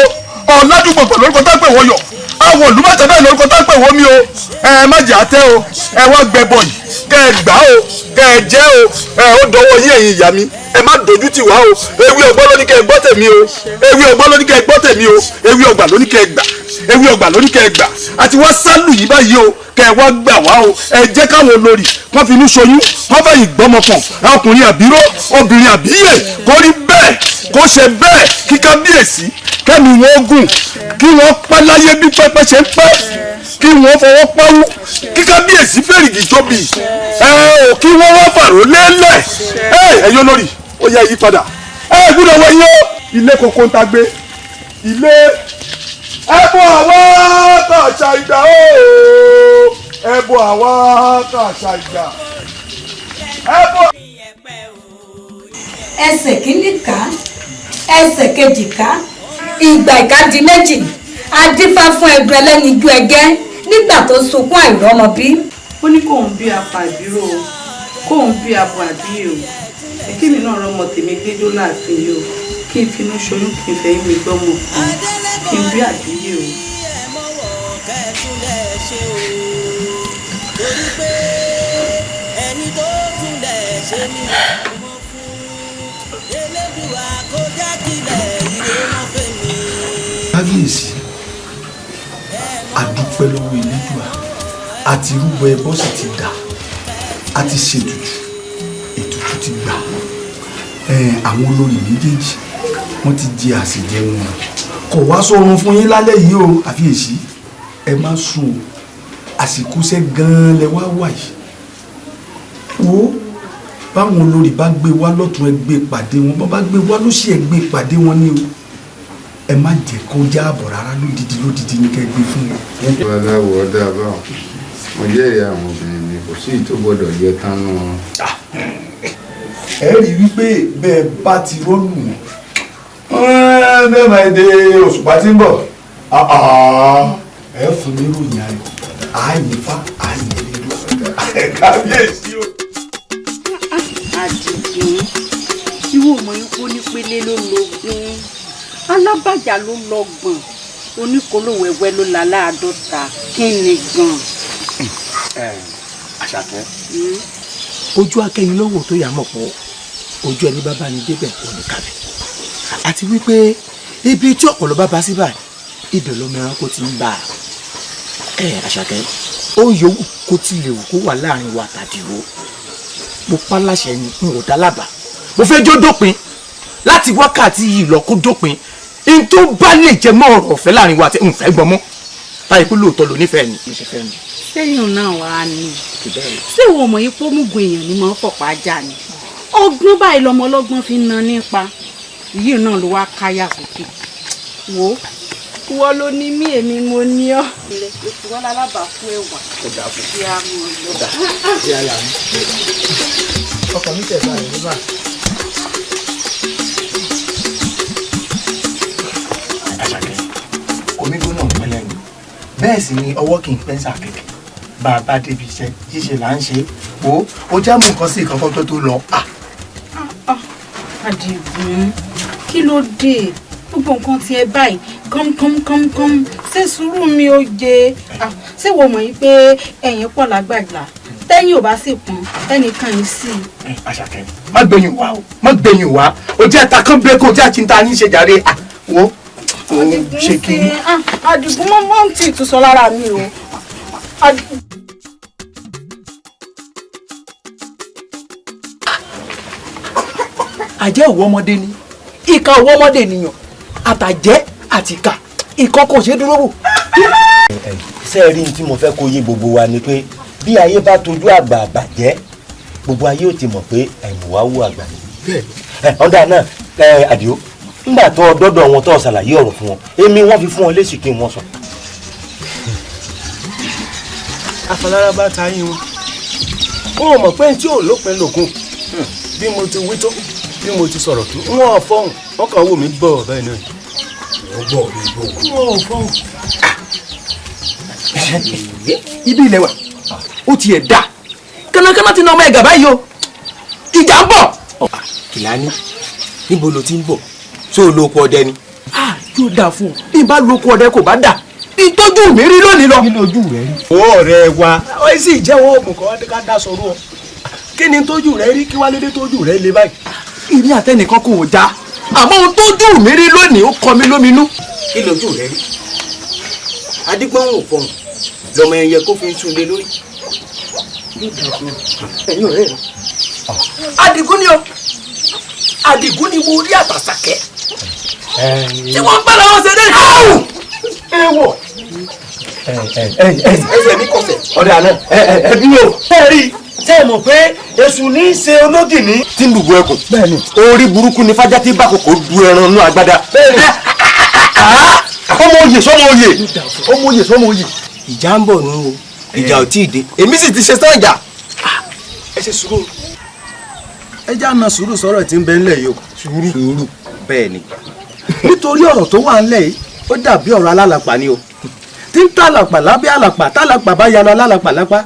ọ̀làdúgbò pẹ̀lú orúkọ tá ń pè wọ́n yọ̀, àwọn olùmọ̀tẹ́ bẹ́ẹ̀ lórúkọ tá ń pè wọ́n mi o. Ẹ má jẹ́ àtẹ́ o, ẹ wá gbẹbọ yìí, kẹ́ ẹ gbà o, kẹ́ ẹ jẹ́ o, ẹ ó dọwọ́ yín ẹ̀yin ìyá mi, ẹ má dojú tì wá o. Ewé ọgbọ́n ló ní kẹ́ ẹ gbọ́ tèmi o, ewé ọgbọ́n ló ní kẹ́ ẹ gbọ́ tèmi o, ewé ọgbà ló ní kẹ́ ẹ gbà, ewé ọgbà ló ní kẹ́ ẹ gbà. Àti wá sálù yìí báyìí o, kẹ́ ẹ wá gbà wá o. Ẹ jẹ́ káwọn olórí wọ́n fi inú ṣoyún, wọ́n fẹ̀yìn gbọ́mọpọ̀n, ọkùnrin àbíró, obìnrin àbíyè, kó rí bẹ́ẹ̀, kó ṣe bẹ́ẹ̀, kí kábíyèsí kẹ́mi wọn gùn, kí wọ́n pẹ́ láyé bí pẹ́pẹ́ ṣe ń pẹ́, kí wọ́n fọwọ́ pawú, kí kábíyèsí fèrègì tóbi, ẹ ò kí wọ́n wá fàró lélẹ̀. Ẹ ẹ̀yin olórí, ó yẹ yí padà, ẹ gbúdọ̀ wọ yín o. Ilé kòkó ń ta gbé ilé ẹ̀bùn àwa kàṣà ìgbà o, ẹ̀bùn àwa kàṣà ìgbà, ẹ̀bùn. Ẹsẹ̀ kìíní ká, ẹsẹ̀ kejì ká, ìgbà ìka di méjì, adífá fún ẹgbẹ́ ẹlẹ́yinjú ẹgẹ́ nígbà tó sunkún àìrọ́mọbí. Ó ní kóun bí apá àbíró o, kóun bí abo àbíyè o, èkémi náà rọmọ tèmi gbẹjọ láàfin yìí o, kí n finú ṣoyún, kí n fẹ́ mi gbọ́mọ fún un, kí n bí àbíyè o. Kábíyèsí, a dúpẹ́ lọ́wọ́ Elédùà, àti rúbọ ẹbọ sì ti dà, a ti ṣètùtù, ètùtù ti gbà. Àwọn olórí méjèèjì wọ́n ti jẹ àṣejẹ wọn, kò wá sórun fún yín lálẹ́ yìí o. Àfiyèsí, ẹ má sùn o, àsìkò iṣẹ́ gan-an lẹ wá wà yìí. Wo báwọn olórí bá gbé wá lọ́tún, ẹ gbé pàdé wọn, bá bá gbé wá lósì, ẹ gbé pàdé wọn ní o. Ẹ má jẹ́ kó jáàbọ̀ rárá, lódìdí lódìdí ní kẹ́ gbé fún wọn. Babaláwo ọ̀dà báwọn, mo jẹ́rìí àwọn obìnrin mi, kò sí ìtò gbọ́dọ̀ jẹ tánú wọn. Ẹ rí i wípé bẹ́ẹ̀ bá ti rọ́ọ̀lù wọn, bẹ́ẹ̀ máa dé òṣùpá tí ń bọ̀, ẹ fún mi ròyìn ayọ̀, ààyè fa ààyè lédò, kábíyèsí o. Àdìgún, ìwọ mọ̀ ikú nípele ló lógún, alábàjá ló lọ́gbọ̀n, oníkólówẹ̀wẹ̀ ló la láàdọ́ta, kí ni gan. Àṣàkẹ́, ojú akẹ́yìn lọ́wọ́ tó yà mọ̀ pọ̀, ojú ẹni bàbá ni débẹ̀ kò ní kàbẹ̀, àti wípé ibi tí ọ̀pọ̀lọ́ bá bá sí báyìí, ibẹ̀ lọ́mọ ẹranko ti ń bá a. Àṣàkẹ́, ó yòówù kó tilẹ̀ wù kó wà láàrin wa tàdíwó, mo pa láṣẹ ni, n ò dá lábàá, mo fẹ́ jó dópin láti wákàtí yìí lọ, kó dópin. N tó bá lè jẹ mọ́ ọ̀rọ̀ ọ̀fẹ́ láàrin wa àti n fẹ́ gbọ́ mọ́ báyìí, pé lóòótọ́ ló nífẹ̀ẹ́ ni. Sẹ́yìn náà wàá ní, ṣé ìwọ mọ̀ yín pómùgùn èèyàn ni mò ń fọ̀pá ajá ni, ọgbọ́n báyìí lọmọ ọlọ́gbọ́n fi ń na nípa yìí náà ló wá káyà sókè. Wo ìwọ ló ní mí, èmi mo ní ọ. Ìwọ lálábàákú ẹwà kí a mọ̀ lọ. Ọkàn mi tẹ̀ báyìí nígbà. Àṣàkẹ́, omi gbóná ń pẹ́ lẹ́nu, bẹ́ẹ̀ sì ni ọwọ́ kì í pẹ́ sàkẹ́kẹ́. Bá a bá débi iṣẹ́ ṣíṣe là ń ṣe, wo ó já mú nǹkan sí ìkankan tó tó lọ. Àdìgún, kí ló dé gbogbo nǹkan tí ẹ báyìí kọ́mkọ́mkọ́mkọ́m? Ṣé sùúrù mi ò jẹ? Ṣé wo mọ̀ yín pé ẹ̀yìn pọ̀ lágbàgbà, tẹ́yìn ò bá sì pọ́n ẹnìkan yìí sí. Àṣàkẹ́, má gbẹ̀yìn wá o, má gbẹ̀yìn wá o, jẹ́ ta kán bẹ́ẹ̀ kó jẹ́ àti ta ní í ṣe jàre. Wo Àdìgún ṣe, Àdìgún mọ́ ń tì í tún sọ lára mi o. Àjẹ́ òwò ọmọdé ni, ìka òwò ọmọdé nìyàn, àtàjẹ́ àti ìka ìkan kò ṣeé dúró wò. Ṣé ẹ rí ní tí mo fẹ́ kó yé gbogbo wa ni pé bí ayé bá tojú àgbà bàjẹ́, gbogbo ayé ò ti mọ̀ pé àìmọ̀wá wú àgbà ni. Ọ̀dà náà Àdìó, ńgbà tó dọ́dọ̀ wọn tó ṣàlàyé ọ̀rọ̀ fún wọn, èmi wọ́n fi fún wọn léṣì kí wọ́n sọ. Afalára bá ta yín wọn, wọn ò mọ̀ pé tí ò lópin lògùn. Bí mo ti wí tó, bí mo ti sọ̀rọ̀ tó, wọn ò fọhùn, wọn kàn wò mí bọ̀ bẹ́ẹ̀ náà. Wọ́n bọ̀ mí bọ̀. Wọn ò fọhùn. Ibi ilẹ̀ wa ó tiẹ̀ dá kánákáná ti na ọmọ ẹ̀gà báyìí o, ìjà ń bọ̀. Kìlání, níbo ló ti ń bọ̀? Ṣé o lo oko ọdẹ ni? Yóò dáa fún ọ, bí n bá lo oko ọdẹ kò bá dà ìtọ́jú mi rí lónìí lọ. Kí lójú rẹ rí? Ó ọ̀rẹ́ wa, ó sì jẹ́wọ́ oògùn kan ká dá sọ̀rọ̀ ọ. Kí ni tójú rẹ rí? Kí wá lédè tójú rẹ lé báyìí? Èmi àtẹnìkan kò já, àmọ́ ohun tójú mi rí lónìí ó kọ mi lóminú. Kí lójú rẹ rí? Adigbọ́n ò fọhùn lọmọ ẹyẹ kó fi ń sunlé lórí. Ẹ̀yin ọ̀rẹ́ rẹ. Àdìgún ni o, Àdìgún ni mo rí àtàsàkẹ́ tí wọ́n ń bára wọn ṣe dé. Ewọ. Ẹsẹ̀ mi kọsẹ̀. Ọ̀dà náà ẹbí o. Ẹ rí ṣé ẹ mọ̀ pé èṣù ní í ṣe ológìní tí ń lùbọ̀ ẹkùn. Bẹ́ẹ̀ni. Orí burúkú ni fájá tí bákòkò du ẹran inú agbada. Bẹ́ẹ̀ni. Ọmọ oyè sọmọ oyè. Ọmọ oyè sọmọ oyè. Ìjà ń bọ̀ nù o, ìjà ò tí ì dé. Èmi sì ti ṣe tán ìjà. Ẹ ṣe sùúrù. Ẹ já na sùúrù sọ̀rọ̀ tí ń bẹ ńlẹ̀ yìí o. Sùúrù. Sùúrù bẹ́ẹ̀ ni. Nítorí ọ̀rọ̀ tó wà ńlẹ̀ yìí, ó dàbí ọ̀rọ̀ alálàpà ni o. Tí ń tàlàpà lábẹ́ àlàpà, tàlàpà bá yanu alálàpà lápá.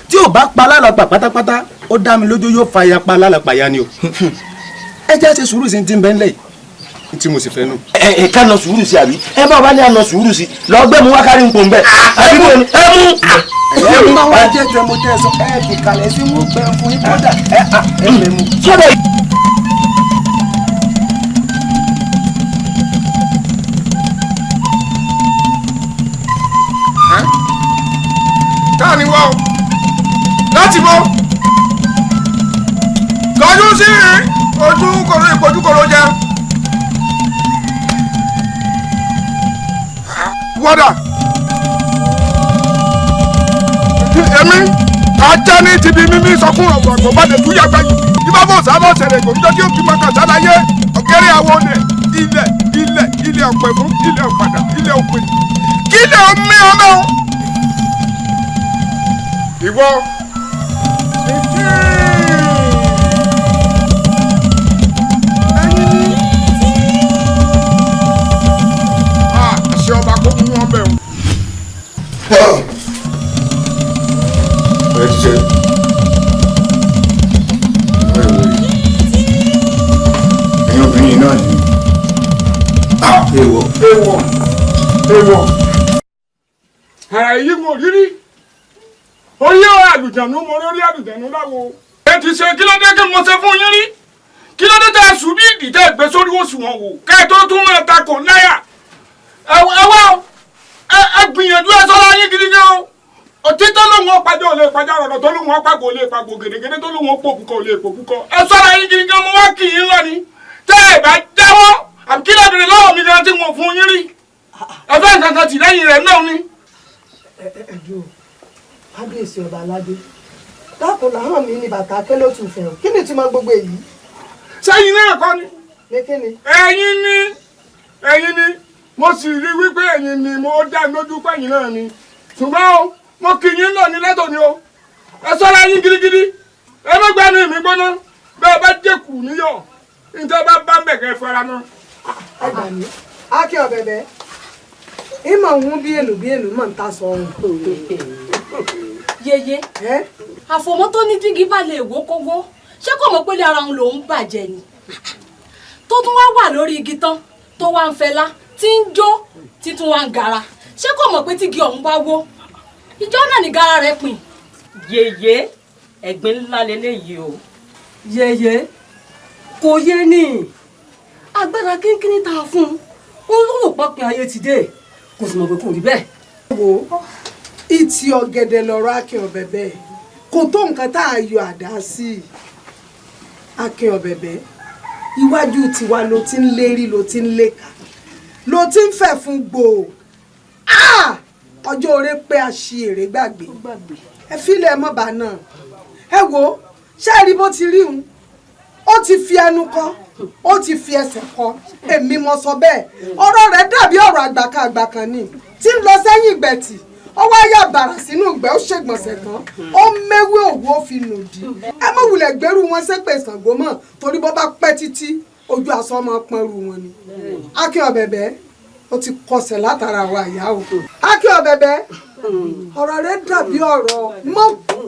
Tí ò bá pa alálàpà pátápátá, ó dá mi lójú yóò fa yapa alálàpà ya ni o. Ẹ já ṣe sùúrù sí ti ń bẹ ńlẹ̀ yìí. Tí mo sì fẹ́ nù. Ẹ ká na sùúrù sí àbí? Ẹ bá wa ní àna sùúrù sí. Lọ gbẹ́ mu wákàrí nǹkan bẹ́ẹ̀. Àbí mo ní ẹ mú. Ẹ bá wá jẹ́ tẹ mo tẹ́ sọ, ẹ fi kalẹ̀ sí mú pẹ́ fún yín kódà ẹ ẹ lè mú. Sọ́dọ̀ Táà ni wọ́n láti bọ́ kọjú sí ojú koro ìpojú koro jẹ. Wọ́dà èmi ajá ní ti bí mímí sọkún ọ̀gbọ̀n bá lè túyà gbáyìí ibà bò sábà ṣẹlẹ̀ kò ní jọ́ kí ó fi máa kàn sáláyé ọ̀gẹ́rẹ́ àwọn olè ilẹ̀ ilẹ̀ ilẹ̀ ọ̀pẹ̀ fún ilẹ̀ ọ̀padà ilẹ̀ òpè kí ilẹ̀ omi ọmọ ìwọ. Àṣẹ ọba kó mú wọn bẹ̀ o. Ẹ ti ṣe. Ẹ̀yin obìnrin náà ni. Èèwọ̀. Èèwọ̀. Èèwọ̀. Èyí mo rírí. Orí àlùjànnú mo rí orí àlùjànnú láwo. Ẹ ti ṣe kí ló dé kí mo ṣe fún yín rí? Kí ló dé tẹ́ ẹ sùn bí ìdí tẹ́ ẹ gbé sórí òṣùwọ̀n wò? Kẹ́ ẹ tó tún máa takò láyà. Ẹ wá o, ẹ gbìyànjú ẹ sọ́ra yín gidi gan o. Òtítọ́ lòun ọ̀pájọ́ ò lè pàjá, ọ̀rọ̀ tó lòun ọ̀págbò ò lè pàgbò, gèdègèdè tó lòun ọ̀pọ̀kùkọ ò lè pòkùkọ. Ẹ sọ́ra yín gidi gan, mo wá kì í lọ ni. Tẹ́ ẹ bá jáwọ́, àbí kí lóbìnrin lọ́wọ́ mi gan tí mo fún yín rí? Ẹ fẹ́ nǹkan kan tì lẹ́yìn rẹ̀ náà ni. Ẹ dúró, kábíyèsí ọba aládé, dákun làwọn mi ní bàtà akélótù fẹ́ o, kí ni ìtumọ̀ gbogbo èyí? Sẹ́yìn náà kọ́ ni. Ní kí ni? Ẹ̀yin ni, ẹ̀yin ni, mo sì rí wípé ẹ̀yin ni, mo dá lójú pé ẹ̀yin náà ni. Ṣùgbọ́n o, mo kì í yín lọ ní lẹ́tọ̀ ni o. Ẹ ṣọ́ra yín gidigidi, ẹ má gbẹ́nu mi gbóná, bẹ́ẹ̀ bá jẹ́kù níyọ̀, níta bá bá ń bẹ̀kẹ́ fara mọ́. Ẹ gbà mí, Akin Ọ̀bẹ̀bẹ̀, ìmọ̀ òun bí èlò bí èlò mọ̀ ń ta sọ ohun. Yeye, àfòmọ́ tó ní dígí bá lè wó kówó, ṣé kò mọ̀ pé ara òun lòún bàjẹ́ ni? Tó tún wá wà lórí igi tán, tó wá ń fẹlá, tí ń jó, tí tún wá ń gara, ṣé kò mọ̀ pé tígi ọ̀hún bá wó, ìjọ náà ní gara rẹ̀ pin. Yeye, ẹ̀gbin ńlá leléyìí o. Yeye, kò yé ni agbára kínkínní tá a fún un, ó lóun pọpin ayé ti dé, kò sì mọ̀ pé kò rí bẹ́ẹ̀. Wo ìtì ọ̀gẹ̀dẹ̀ lọ̀rọ̀ Akin Ọ̀bẹ̀bẹ̀, kò tó nǹkan tá a yọ àdá sí i. Akin Ọ̀bẹ̀bẹ̀, Iwájú tiwa ló ti ń lérí, ló ti ń léka, ló ti ń fẹ̀ fún gbòò. Ọjọ́ oore pé a ṣe èrè gbàgbé. Ẹ fílẹ̀ mọ́ bá náà. Ẹ wo, ṣé ẹ rí bó ti rí un? Ó ti fi ẹnu kọ, ó ti fi ẹsẹ̀ kọ, èmi mo sọ bẹ́ẹ̀. Ọ̀rọ̀ rẹ̀ dàbí ọ̀rọ̀ àgbàkan àgbàkan ni tí ń lọ sẹ́yìn ìgbẹ̀tì. Ó wá yà bàrà sínú ìgbẹ́, ó ṣègbọ̀nsẹ̀ tán, ó méwé òwú, ó fi nùdí. Ẹ má wulẹ̀ gbẹ́rù wọn ṣépè Ṣàngó mọ́, torí bó bá pẹ́ títí ojú aṣọ máa pọ́nrú wọn ni. Akin Ọ̀bẹ̀bẹ̀, ó ti kọsẹ̀ látara àwa ìyá o. Akin Ọ̀bẹ̀bẹ̀, ọ̀rọ̀ rẹ̀ dàbí ọ̀rọ̀ mọ́kù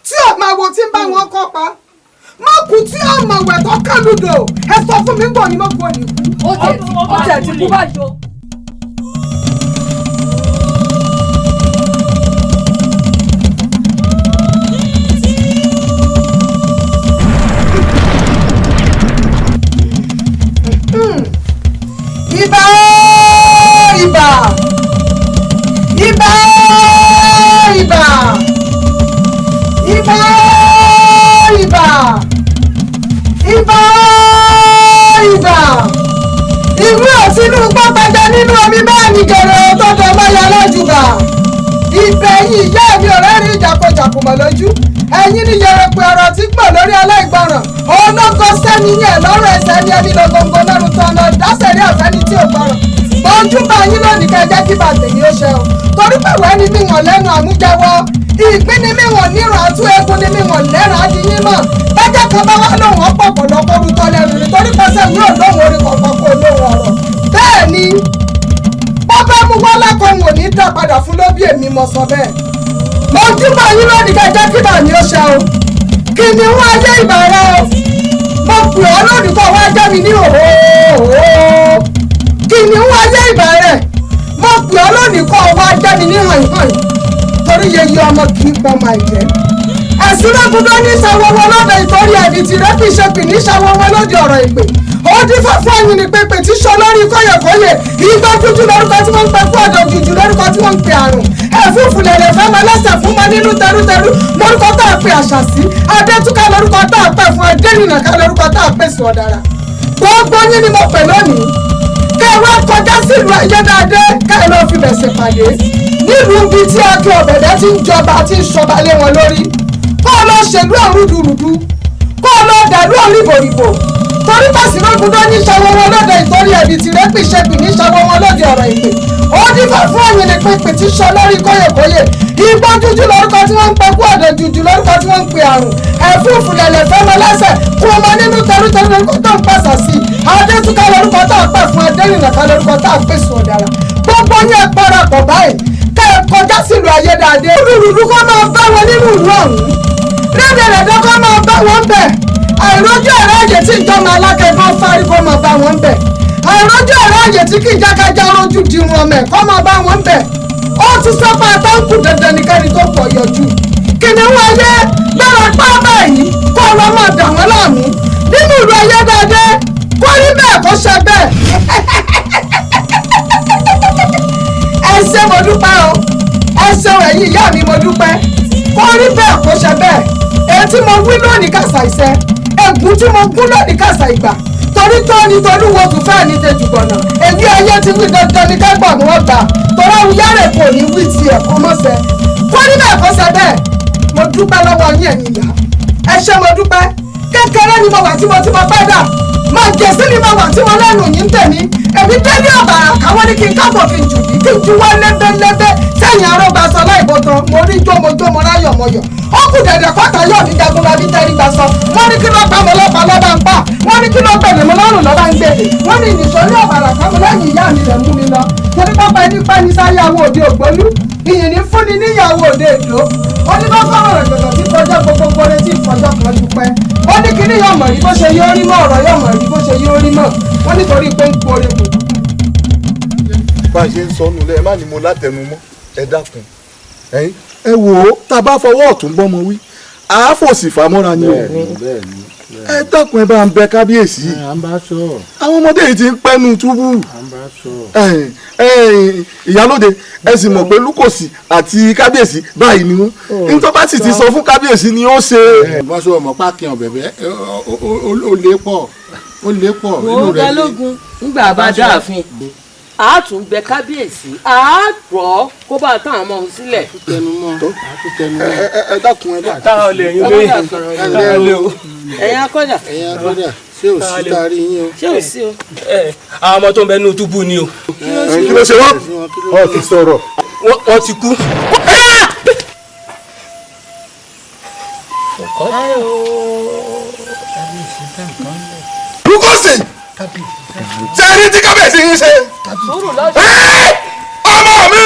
tí ò máa wo tí ń bá wọn kọ́ pa, mọ́kù tí ò mọ̀ wẹ̀ tó kálùdò. Ẹ sọ fún mi gbọ́ ni mọ́kù ò ní kú. Ó tiẹ̀ ti kú báyìí o. Ibà ibà ibà ibà ibà ibà ibà ibà. Ìwé òsínú gbọ́gbẹ́jẹ nínú omi bẹ́ẹ̀ ni gèrè tó dọ̀mọ́ ya lójúbà. Ìbẹ̀yìn ìyá mi ọ̀rẹ́ rí ìjàkọ̀jàkọ̀ mọ̀ lójú. Ẹ̀yin ni yẹrẹpẹ ọ̀rọ̀ tí gbọ̀n lórí aláìgbọràn. Ológo sẹ́ni yẹn lọ́rọ̀ ẹsẹ̀ ní ẹni lọ́gọ́ngọ́ lọ́rùn tán lọ dásẹ̀rí ọ̀fẹ́ ni tí ò gbọ́ràn. Bọ́jú bá yín lónìí kẹ́ ẹ jẹ́ kí bàtẹ̀ yín ó ṣe o. Torí pẹ̀wẹ́ ni míwọ̀n lẹ́nu àmújẹwọ́. Ìgbín ni míwọ̀n nírun àtú, egun ni míwọ̀n lẹ́ràn adìyín mọ̀. Bẹ́jẹ̀ kan bá wá lóhùn ọ̀pọ̀ pọ̀lọpọ̀ orúkọ lẹ́nu nítorí pẹ́sẹ̀ mi ò lóhùn orí kọ̀ọ̀kan kó lóhùn ọ̀rọ̀. Bẹ́ẹ̀ ni bọ́ bá mú wá lákọ̀ọ́hún ò ní dá padà fún lóbi, èmi mo sọ bẹ́ẹ̀. Mo júbà yín lónìí kẹ́ ẹ jẹ́ kí bàmí ó ṣe o. Kìnìún ayé ìbà rẹ o. Mo pè ọ́ lónìí kó wá jẹ́ mi ní òhò. Kìnìún ayé ìbà rẹ. Mo pè ọ́ lónìí kó wá jẹ́ mi ní hàìhàì. Torí yeye ọmọ kì í pọn máa jẹ́. Ẹ̀sìn lọ́gùdọ́ ní ṣàwọ́wọ́ lọ́dọ̀ ìtorí ẹ̀mí tìrẹ́ kì í ṣe pì ní ṣàwọ́wọ́ lóde ọ̀rọ̀ ìpè. Ó dífá fún ẹ̀yin ní pépè tí sọ lórí kọ́yẹ̀kọ́yẹ̀. Igbó dúdú lórúkọ tí wọ́n ń pe kú, ọ̀dọ̀ jùjù lórúkọ tí wọ́n ń pe àrùn. Ẹ̀fúùfù lẹ̀lẹ̀ fẹ́ mọ lẹ́sẹ̀ fún mọ nínú tẹrútẹrú lórúkọ tá a pe àṣàsí. Adétúká lórúkọ tá a pè fún, Adénìnàká lórúkọ tá a pè sùn ọ̀dàrà. Gbogbo yín ni mo pè lónìí. Kẹ́ ẹ wá kọjá sílùú Ayédáadé, kẹ́ ẹ lọ́ọ́ fi bẹ̀sẹ̀ pàdé. Nílùú ibi tí Akin Ọ̀bẹ̀bẹ̀ ti ń jọba ti ń ṣọba lé wọn lórí. Kó o lọ ṣèlú ọ̀rúdurùdu, kó o lọ dàlú ọ̀rìbòrìbò. Torí pàṣípàgùdọ́ ní ṣàwọ́ wọn lóde ìtorí ẹ̀bì tìrẹ́ pìṣẹ́pì ní ṣàwọ́ wọn lóde ọ̀rọ̀ ìpè. Ó dífá fún ẹ̀yìn ní pípì tí sọ lórí kóyèkóyè. Igbó dúdú lórúkọ tí wọ́n ń pe kú, ọ̀dọ̀ jùjù lórúkọ tí wọ́n ń pe àrùn. Ẹ̀fúùfù lẹ̀lẹ̀ fẹ́ mọ lẹ́sẹ̀ kú ọmọ nínú tẹrútẹrú lórúkọ tó ń pàṣà sí. Adétúká lórúkọ tó ń pè fún, Adénìnàká lórúkọ tó ń pè sùn ọ̀dàrà. Gbogbo yín ẹ parapọ̀ báyìí kẹ́ ẹ kọjá sílùú Ayédáadé. Rúdurùdu kó máa bá wọn nínú ìlú ọ̀hún. Rédèrèdè kó máa bá wọn bẹ̀. Àìrójú ẹ̀rọ àyè tí ìjọba alákẹ́gbọ́n fárí kó máa bá wọn bẹ̀. Àìrójú ẹ̀rọ àyè tí kì í jágájá rojú dirun ọmọ ẹ̀ kó máa bá wọn bẹ̀. Ó ti sọ pé àtàkùn dandan nìkẹ́ni tó pọ̀ yọjú. Kìnìún ayé gbára pápá yìí kó lọ máa dà wọ́n láàmú. Nínú ìlú Ayédáadé kó rí bẹ́ẹ̀ kó ṣe bẹ́ẹ̀. Ẹ ṣé mo dúpẹ́ o. Ẹ ṣeun ẹ̀yin ìyá mi mo dúpẹ́. Kó rí bẹ́ẹ̀ kó ṣe bẹ́ẹ̀. Èyí tí mo wí lónìí kàṣà ìṣẹ́. Ègún tí mo gún lónìí kàṣà ìgbà. Torí tó ní tolúwo tún fẹ́ ní tejùgbọ̀nà. Èyí ayé ti wí dandan ní kẹ́gbọ̀n wọn gbà. Torí àwọn yàrá kò ní wí tiẹ̀ kó mọ́ ṣẹ. Kó rí bẹ́ẹ̀ kó ṣe bẹ́ẹ̀. Mo dúpẹ́ lọ́wọ́ yín ẹ̀yin ìyá. Ẹ ṣé mo dúpẹ́. Kékeré ni mo wà tí mo ti mọ pẹ́ dà. Mo jèsí ni mo wà tí mo lẹ́nu yìí ń tẹ̀mí. Èmi délé ọ̀bàrà káwọn ní kí n kábọ̀ kí n jù bí kí n ju wá lébélébé sẹ́yìn arógbasọ láìbọ̀tán. Mo rí jómojómo ráyọ̀ mọ̀yọ̀. Ó kù dẹ̀dẹ̀ kọ́ta yọ̀ mí jagunlabi tẹ́rí gbasọ. Wọ́n ní kí ló pa mọ́ lọ́pa lọ́ba ń pa. Wọ́n ní kí ló gbèdè mọ́ lọ́rùn lọ́ba ń gbèdè. Wọ́n ní ìnìṣó ní ọ̀bàrà káwọn lẹ́yìn ìyá mi rẹ̀ mú mi lọ. Torí pápá ẹni pẹ́ ní sáyàwó òde ògbólú. Ìyìn ní fúnni níyàwó òde èdò. Ó ní bá fọ́rọ̀ rẹ̀ gbọ̀ngàn tí kọjá gbogbo retí ìfọjọ́ kan dúpẹ́. Ó ní kíní yóò mọ̀ rí bó ṣe yóò rí mọ́, ọ̀rọ̀ yóò mọ̀ rí bó ṣe yóò rí mọ́. Wọ́n nítorí pé ń gbóore kò. Bá a ṣe ń sọ nulẹ̀, ẹ má ní mo látẹnumọ́, ẹ dákun. Ẹ wò ó, tá a bá fọwọ́ ọ̀tún bọ́mọ wí, àáfòsì fàmọ́ra ni o. Ẹ dákun, ẹ bá ń bẹ kábíyèsí. Àwọn ọmọdé yìí ti ń pẹ́nu túbú. Ìyálóde, ẹ sì mọ̀ pé Lúkòsì àti kábíyèsí báyìí ni wọ́n. Nítorí bá sì ti sọ fún kábíyèsí ni ó ṣe. Wọ́n sọ ọmọ pákí ọ̀bẹ̀bẹ̀ ó lé pọ̀. Ó lè pọ̀ Wo Balógun, ńgbà bá dáàfin a tún bẹ kábíyèsí, a rọ̀ kó bá táwọn ọmọ òun sílẹ̀. Ẹ dákun, ẹ bá. Táwọn olè yín lóye. Táwọn olè o. Ẹ̀yin akọ́jà. Ẹ̀yin akọ́jà, ṣé ò sí taari yín o. Ṣé ò sí o. Àwọn ọmọ tó ń bẹ nínú túbú ni o. Kí ló ṣe wọ́n? Wọ́n ti sọ̀rọ̀. Wọ́n ti kú. Lukosi, ṣe rí tí kábíyèsí yín ṣe. Ọmọ mi.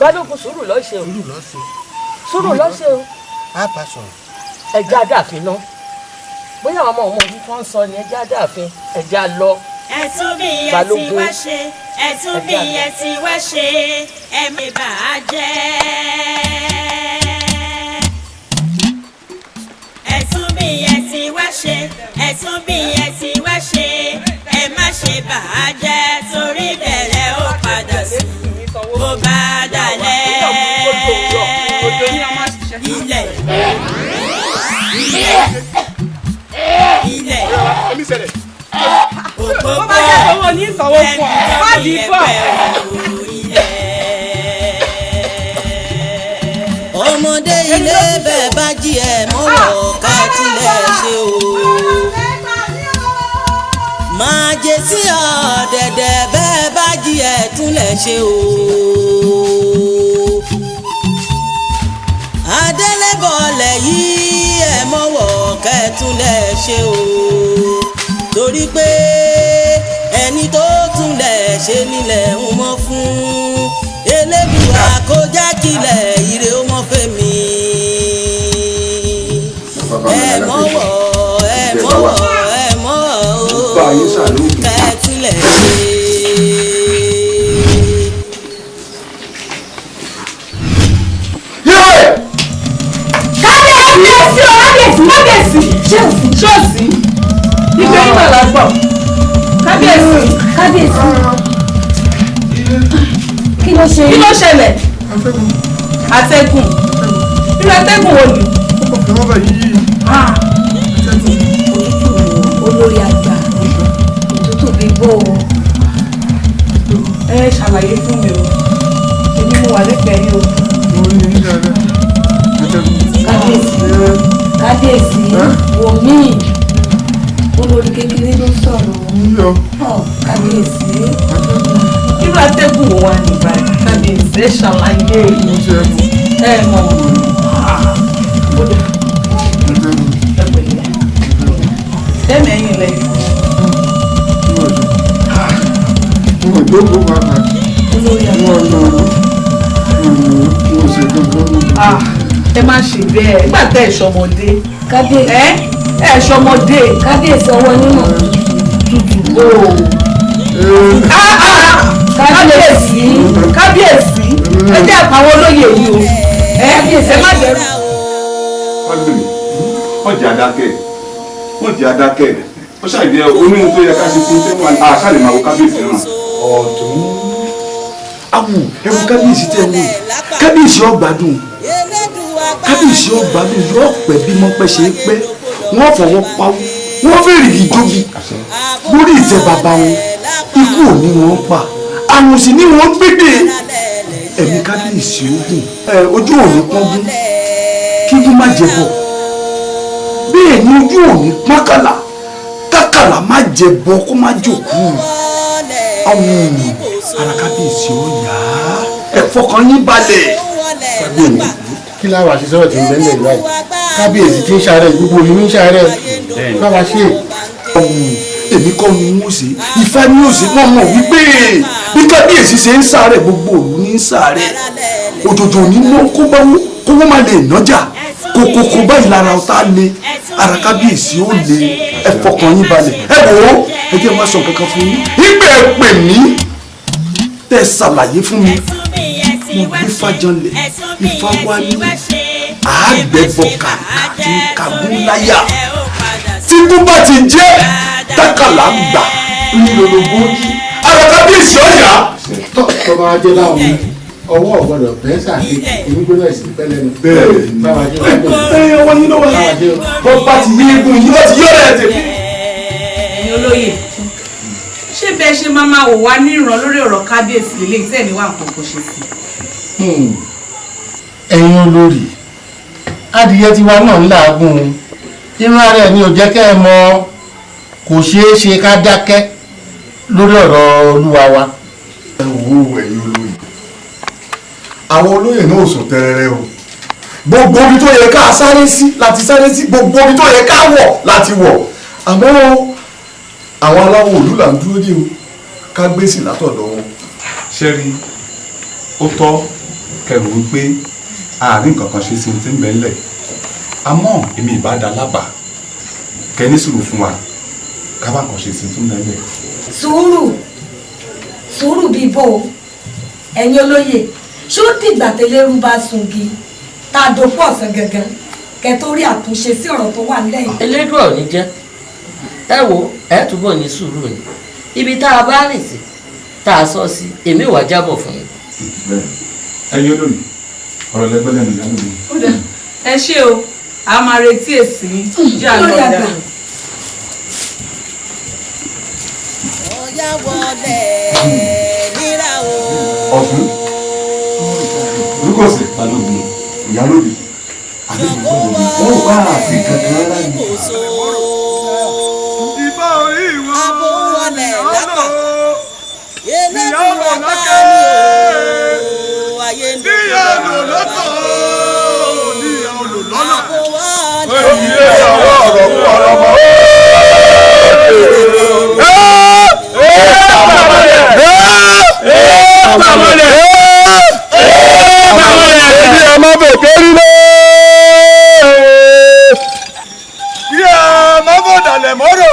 Balógun, sùúrù ló ṣe o, sùúrù ló ṣe o. Ẹja dàfin náà, bóyá àwọn ọmọ ọmọ òun kan sọ ni ẹja dàfin, ẹja lọ. Ẹ̀tún bí ẹ ti wá ṣe, ẹ̀tún bí ẹ ti wá ṣe, ẹ má bà á jẹ́. Ẹ̀tún bí ẹ ti wá ṣe, ẹ̀tún bí ẹ ti wá ṣe, ẹ má ṣe bà á jẹ́, torí bẹ̀rẹ̀ ó padà sí bó bá dalẹ̀. Ilẹ̀, ilẹ̀, ilẹ̀, Bó bá jẹ́ owó ní ìsanwó fún ọ, má dì í bọ̀. Ọmọdé ilé, bẹ́ẹ̀ bá jí ẹ̀ mọ́wọ́ ká tilẹ̀ ṣe o. Máa jẹ sí ọ̀dẹ̀dẹ̀, bẹ́ẹ̀ bá jí ẹ̀ túnlẹ̀ ṣe o. Adélébọ̀lẹ̀ yìí, ẹ̀ mọ́wọ́ ká túnlẹ̀ ṣe o. Torí pé ẹni tó túnlẹ̀ ṣe nílẹ̀ ń mọ́ fún Elédùà, kó jẹ́ kílẹ̀ ire ó mọ́ fẹ́mi. Ẹ mọ́wọ́, ẹ mọ́wọ́, ẹ mọ́wọ́ o, kẹ́tìlẹ̀ ṣe. Kábíyèsí o, kábíyèsí, kábíyèsí! Ṣé ò sí? Ìgbé yín màlá gbọ̀. Kábíyèsí. Kábíyèsí, kí ló ṣe? Kí ló ṣẹlẹ̀? Atẹ́gùn. Irú atẹ́gùn wo ni? Olórí àgbà, òtútù bí bó o. Ẹ ṣàlàyé fún mi o. Èmi mo wà lẹ́gbẹ̀ẹ́ yín o. Kábíyèsí, kábíyèsí, wò mí, olórí kékeré ló sọ̀rọ̀ o, kábíyèsí. Irú atẹ́gùn wo wà ní báyìí? Kábíyèsí, ẹ ṣàlàyé. Ẹ mọ̀. Ẹ pẹ̀lẹ́. Tẹ́mi ẹ̀yìn lẹ. Mo jókòó bàbá. Mo lọ mo ṣe gbogbo. Ẹ má ṣe bẹ́ẹ̀ nígbà tẹ́ ẹ̀ ṣọmọdé. Kábíyèsí. Ẹ ṣọmọdé. Kábíyèsí, ọwọ́ yín mọ̀. Tutù o. Kábíyèsí, kábíyèsí, ẹ jẹ́ àpàwọn olóyè yìí o. Ẹ má dẹrù. Fágbèmí, wọ́n jẹ́ adákẹ́, wọ́n jẹ́ adákẹ́, ó ṣàìjẹ́ oníhun tó yẹ ká ṣe fún tẹ́wọ̀n àṣàlè máa wo kábíyèsí náà. Ọ̀tún awu, ẹwu kábíyèsí tẹ wò, kábíyèsí ó gbádùn, kábíyèsí ó gbádùn, yóò pẹ́ bí mọ́pẹ́ ṣe é pẹ́. Wọ́n fọwọ́ pawó, wọ́n fèrè ìjóbi lórí ìtẹ́ bàbá wọn. Ikú ò ní wọ́n pa, àrùn sì ní wọ́n gbégbé. Ẹ̀mí kábíyèsí ó gùn, ojú òní pọ́ngún kíkú má jẹ bọ̀, bẹ́ẹ̀ ni ojú òní pọ́nkàlà kákàlà má jẹ bọ̀, kó má jòkú. Àwọn ara kábíyèsí ó yá, ẹ fọkàn yín balẹ̀. Fágbèmí, kí láwa ṣe sọ̀rọ̀ tí ń bẹ́ẹ̀ lẹ̀ báyìí? Kábíyèsí tí ń ṣàárẹ̀, gbogbo ìlú ń ṣàárẹ̀, báwa ṣe. Èmi kọ́ ni wọ́n ṣe, Ifá ni ó ṣe. Wọ́n mọ̀ wípé bí kábíyèsí ṣe ń ṣàárẹ̀, gbogbo òlu ní ń ṣàárẹ̀. Òjòjò ní mọ́ kó bá wó kó wọ́n má lè nájà kókókó báyìí lára ọ̀tá le, ara kábíyèsí ó le. Ẹ fọkàn yín balẹ̀. Ẹ wò ó, ẹ jẹ́ wá sọ kankan fún yín. Ìgbẹ́ ẹ pè mí, tẹ́ ẹ ṣàlàyé fún mi, mo gbé fàjọlẹ̀. Ifá wá ní àgbẹ̀bọ̀ kàkà tí ń kagún láyà, tí kú bá ti jẹ́ tákàlà gbà ńlọlọgbọ yìí, ara kábíyèsí ọ̀yà. Tó bá jẹ́ láwọn Ọwọ́ ọ̀gbọ́dọ̀ bẹ́ẹ̀ sàké èmi gbọ́dọ̀ sí pẹ́lẹ́ nu. Bẹ́ẹ̀ báwa ṣe wá bẹ́ẹ̀. Ẹ ọwọ́ yín ló wà. Bọ́ bá ti yí egun yín bá ti yí ọ̀rẹ́ tèmi. Ẹ̀yin olóyè, ṣé bẹ́ẹ̀ ṣe máa máa wò wá níran lórí ọ̀rọ̀ kábíyèsí lélẹ́yìí tẹ̀ ní wà nǹkan kò ṣe sí? Ẹ̀yin olórí, adìyẹ tiwa náà ń làágùn, irun ara ẹ̀ ni ò jẹ́ kẹ́ ẹ mọ̀. Kò ṣeé ṣe ká dákẹ́ lórí ọ̀rọ̀ olúwa wa. Ẹ wo ẹ̀yin olóyè, àwọn olóyè náà ò sùn tẹ́rẹ́rẹ́ o. Gbogbo ibi tó yẹ ká sáré sí láti sáré sí, gbogbo ibi tó yẹ ká wọ̀ láti wọ̀, àmọ́ àwọn aláwọ̀ òlú là ń dúró dé o, ká gbé sí látọ̀dọ̀ wọn. Ṣé rí, ó tọ́ kẹrù wípé àárín kankan ṣe sí ti ń bẹ ńlẹ̀, àmọ́ èmi ìbá da lábàá kẹ́ ní sùúrù fún wa ká bá nǹkan ṣe sí ti ń bẹ ńlẹ̀. Sùúrù sùúrù bíi bò ó. Ẹ̀yin olóyè, ṣó dìgbà tẹlẹ́rú bá sungi tá a dopọ̀ ọ̀sán gangan kẹ́ tó rí àtúnṣe sí ọ̀rọ̀ tó wà nílẹ̀ yìí? Elédùà ò ní jẹ́. Ẹ wo, ẹ túbọ̀ ní sùúrù ni. Ibi tá a bá rìn sí tá a sọ sí, èmi wàá jábọ̀ fún yín. Ẹ̀yin olórí, ọ̀rọ̀ lẹ́gbẹ́ lẹ́nu ìyá lórí. Ó dà, ẹ ṣé o, a máa retí èsì yín. Jẹ́ àlọ́ ọ̀dà. Ọ̀yá wọlé níra o. Ọ̀tún olùkọ́sẹ̀ balógun ìyálóde àbí wọn ò bá àfi kankan rárá ni. Ìbá orí ìwọ Abo wọlé lápá. ìyá Elédùn ọ̀nà apá ké ni o. Ayé ń níyà olùlọ́tọ̀ níyà olùlọ́nà. Abo wọlé. Ilé ọwọ́ ọ̀rọ̀ kú ọ̀rọ̀ mọ́. Ebi ẹ má bèké rí lé. Kí ẹ má bọ̀ dàlẹ̀ mọ́rò.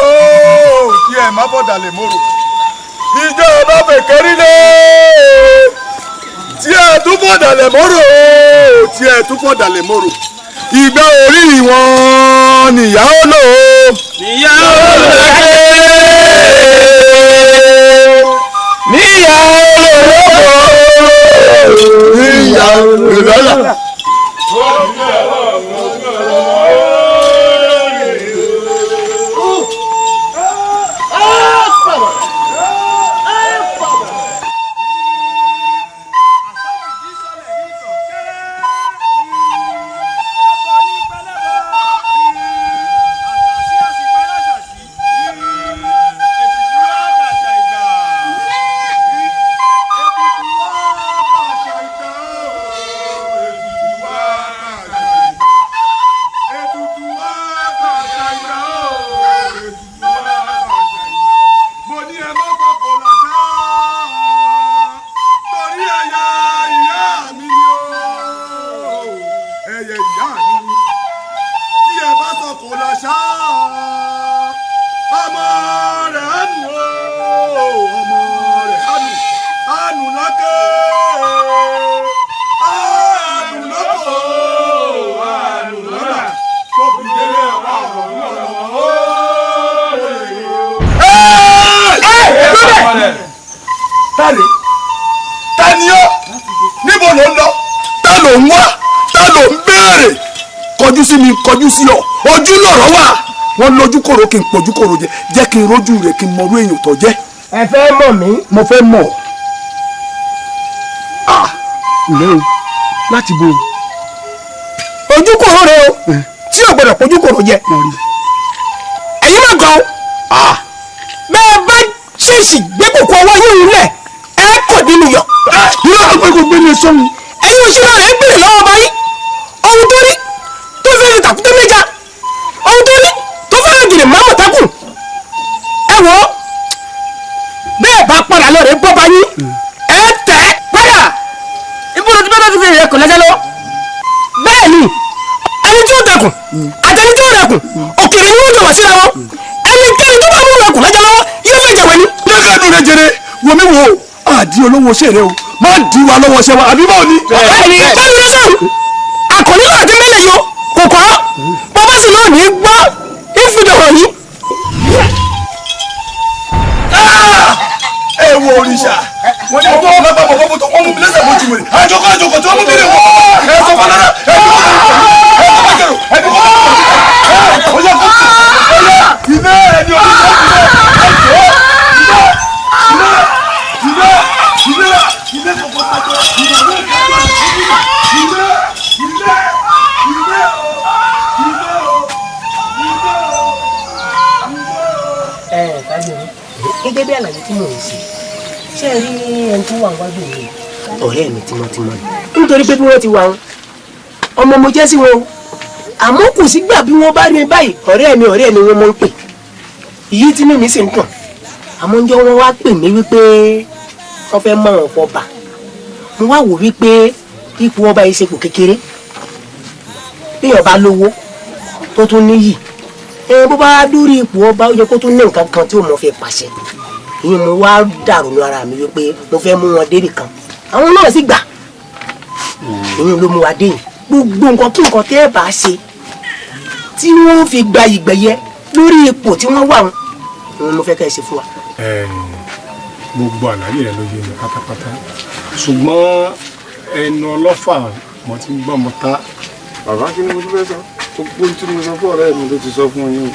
Kí ẹ má bọ̀ dàlẹ̀ mọ́rò. Ìjọ bá bèké rí lé. Tí ẹ tún bọ̀ dàlẹ̀ mọ́rò. Tí ẹ tún bọ̀ dàlẹ̀ mọ́rò. Ìgbà orí wọn nìyá ó lò ó. Nìyá ó lò ó. Níyà ó lò ó. Níyà ó lò ó. Mo ní ẹ má kọkọ lọ́sà torí ẹyẹ ìyá mi ni ó, ẹyẹ ìyá mi ni. Tí ẹ bá sọkò lọ́sà, ọmọ rẹ̀ á nù ó, ọmọ rẹ̀ á nù, á nù lọ́kẹ́, á nù lọ́kọ̀, á nù lọ́nà tó fi délé ọ̀rọ̀ ọ̀rọ̀ ọ̀rọ̀. Tani tani ọ́, níbo ló ń lọ? Ta ló ń wá? Ta ló ń béèrè? Kọjú sí mi, kọjú sí ọ, ojú lọ̀rọ̀ wà. Wọ́n lójú kòrò kí n pọ̀jú kòrò jẹ, jẹ́ kí n rójú rẹ̀ kí n mọrú èèyàn tó jẹ́. Ẹ fẹ́ mọ̀ mí. Mo fẹ́ mọ̀. Ah, ǹlẹ́ o, láti bo. Ojúkòrò rẹ o tí o gbọ́dọ̀ pojúkòrò jẹ. Ẹ̀yin má gan o. Bẹ́ẹ̀ bá ṣèṣì gbé kòkó ọwọ́ yín lẹ̀, ẹ kò nínú yọ. Irú àpò kò gbé ní sọ́run. Ẹ̀yin òṣèré rẹ̀ ń bèrè lọ́wọ́ ọba yín. Ohun tó rí tó fẹ́ fi tàkúté méjà, ohun tó rí tó fẹ́ rìn jìnnì máa mọ̀tẹ́kùn. Ẹ wò ó, bẹ́ẹ̀ bá padà lọ rẹ̀ bọ́ba yín, ẹ tẹ̀ padà. Ibùdó tí bẹ́ẹ̀ ti fi rẹ̀ kò lẹ́sẹ̀ lọ. Bẹ́ẹ̀ ni ẹni tí ó dẹkùn àtẹni tí ó rẹkùn, òkèrè ni wọ́n jọ wá síra wọn. Ẹnikẹ́ni tó bá mú rẹkùn lọ́jọ́ lọ́wọ́ yóò fẹ́ jẹ̀wẹ̀ ni. Jẹ́kẹ́dùn rẹ jẹrẹ, wo mi wo, àdí olówó ṣe rẹ o, má di wa lọ́wọ́ ṣe wa, àbí báwo ni? Bẹ́ẹ̀ni, bẹ́ẹ̀ni ló sọ̀rọ̀. Àkànní náà ti mẹ́lẹ̀ yọ, kò kọ́. Bàbá sì náà ní gbọ́, ìfìdọ̀rọ̀ yìí. Ẹ wo òrìṣà, wọ́n ní ọmọ ọlọ́pàá bọ̀ bọ̀ tó wọ́n mú mi lẹ́sẹ̀ mojú wèrè. Àjọ Gẹ́gẹ́ bí àlàyé tí mò ń ṣe, ṣé ẹ rí ẹni tó wà wájú mi, ọ̀rẹ́ mi tímọ́tímọ́ ni, nítorí pé bí wọ́n ti wà wọn ọmọ mo jẹ́ sí wọn o, àmọ́ kò sígbà bí wọ́n bá rí mi báyìí, ọ̀rẹ́ mi ọ̀rẹ́ mi wọ́n mọ̀ ń pè, ìyí tí mímí sì ń tàn. Àmọ́ ǹjọ́ wọn wá pè mí wípé wọ́n fẹ́ mọ àwọn ọba, mo wá wò wípé ipò ọba yìí ṣe kò kékeré, bí ọba lówó tó tún níyì, bó bá dórí ipò ọba ó yẹ kó tún ní nǹkan kan tí òun fẹ́ pàṣẹ. Ìyẹn mo wá dàrú ní ara mi wípé mo fẹ́ mú wọn débì kan, àwọn náà sì gbà, ìyẹn ló mú wa dé yìí. Gbogbo nǹkan kí nǹkan tẹ́ ẹ bá ṣe tí wọ́n fi gba ìgbẹ̀yẹ lórí ipò tí wọ́n wà wọn mo fẹ́ kẹ́ ẹ ṣe fún wa. Gbogbo àlàyé rẹ ló yé mi pátápátá, ṣùgbọ́n ẹnu ọlọ́fà mo ti ń gbọ́ mo ta. Bàbá, kí ni mo tún fẹ́ sọ? Gbogbo tí mo sọ fún ọ̀rẹ́ mi ló ti sọ fún yín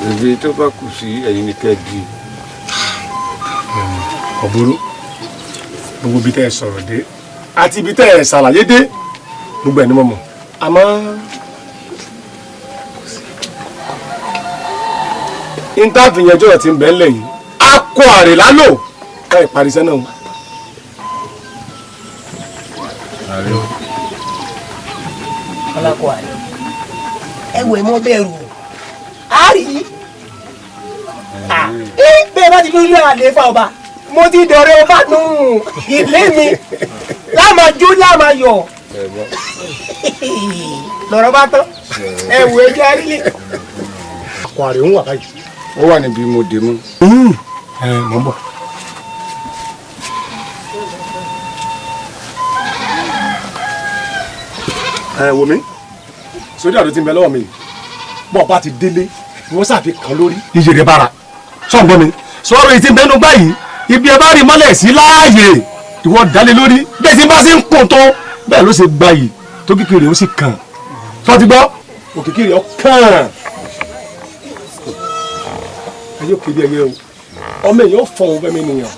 o, ibi tó bá kù sí ẹ̀yin ni kẹ́ ẹ di. Kò burú, gbogbo ibi tẹ́ ẹ sọ̀rọ̀ dé àti ibi tẹ́ ẹ ṣàlàyé dé gbogbo ẹ̀ ni mo mọ̀, àmọ́ intafiyanjọ́ ọ̀rọ̀ tí ń bẹ ńlẹ̀ yìí á kó àrè lálò láì parí iṣẹ́ náà. Ọlákọ̀ àrè, ẹ wẹ̀ mọ́ bẹ̀rù á rí i bẹ́ẹ̀ bá ti lórí àlééfà ọba, mo ti dọ̀rẹ́ ọba nù ilé mi láàmà jó láàmà yọ̀ lọ́rọ̀ bá tán, ẹ wò ẹ jẹ́ àrílẹ̀. Àkọ àrè ń wà báyìí. Ó wà níbi mo dé mú. Ẹ mọ̀ ń bọ̀. Ẹ wò mí, sórí àdó tí ń bẹ lọ́wọ́ mi, bọ́ọ̀ bá ti délé wọ́n ṣàfi kàn lórí. Iye rẹ̀ bára sọ̀ ń gbọ́ mi, sọ̀rọ̀ èyí tí ń bẹnu báyìí, ibi ẹ bá rí mọ́lẹ̀ sí láàyè ìwọ dálé lórí, bẹ́ẹ̀ tí ń bá ṣe ń kùn tó bẹ́ẹ̀ ló ṣe gbayì tó kékeré ó sì kàn. Sọ ti gbọ́, òkìkí rẹ̀ ó kàn. Ẹ yóò kéde ẹyẹ o, ọmọ èèyàn fọ òun fẹ́mi nìyàn.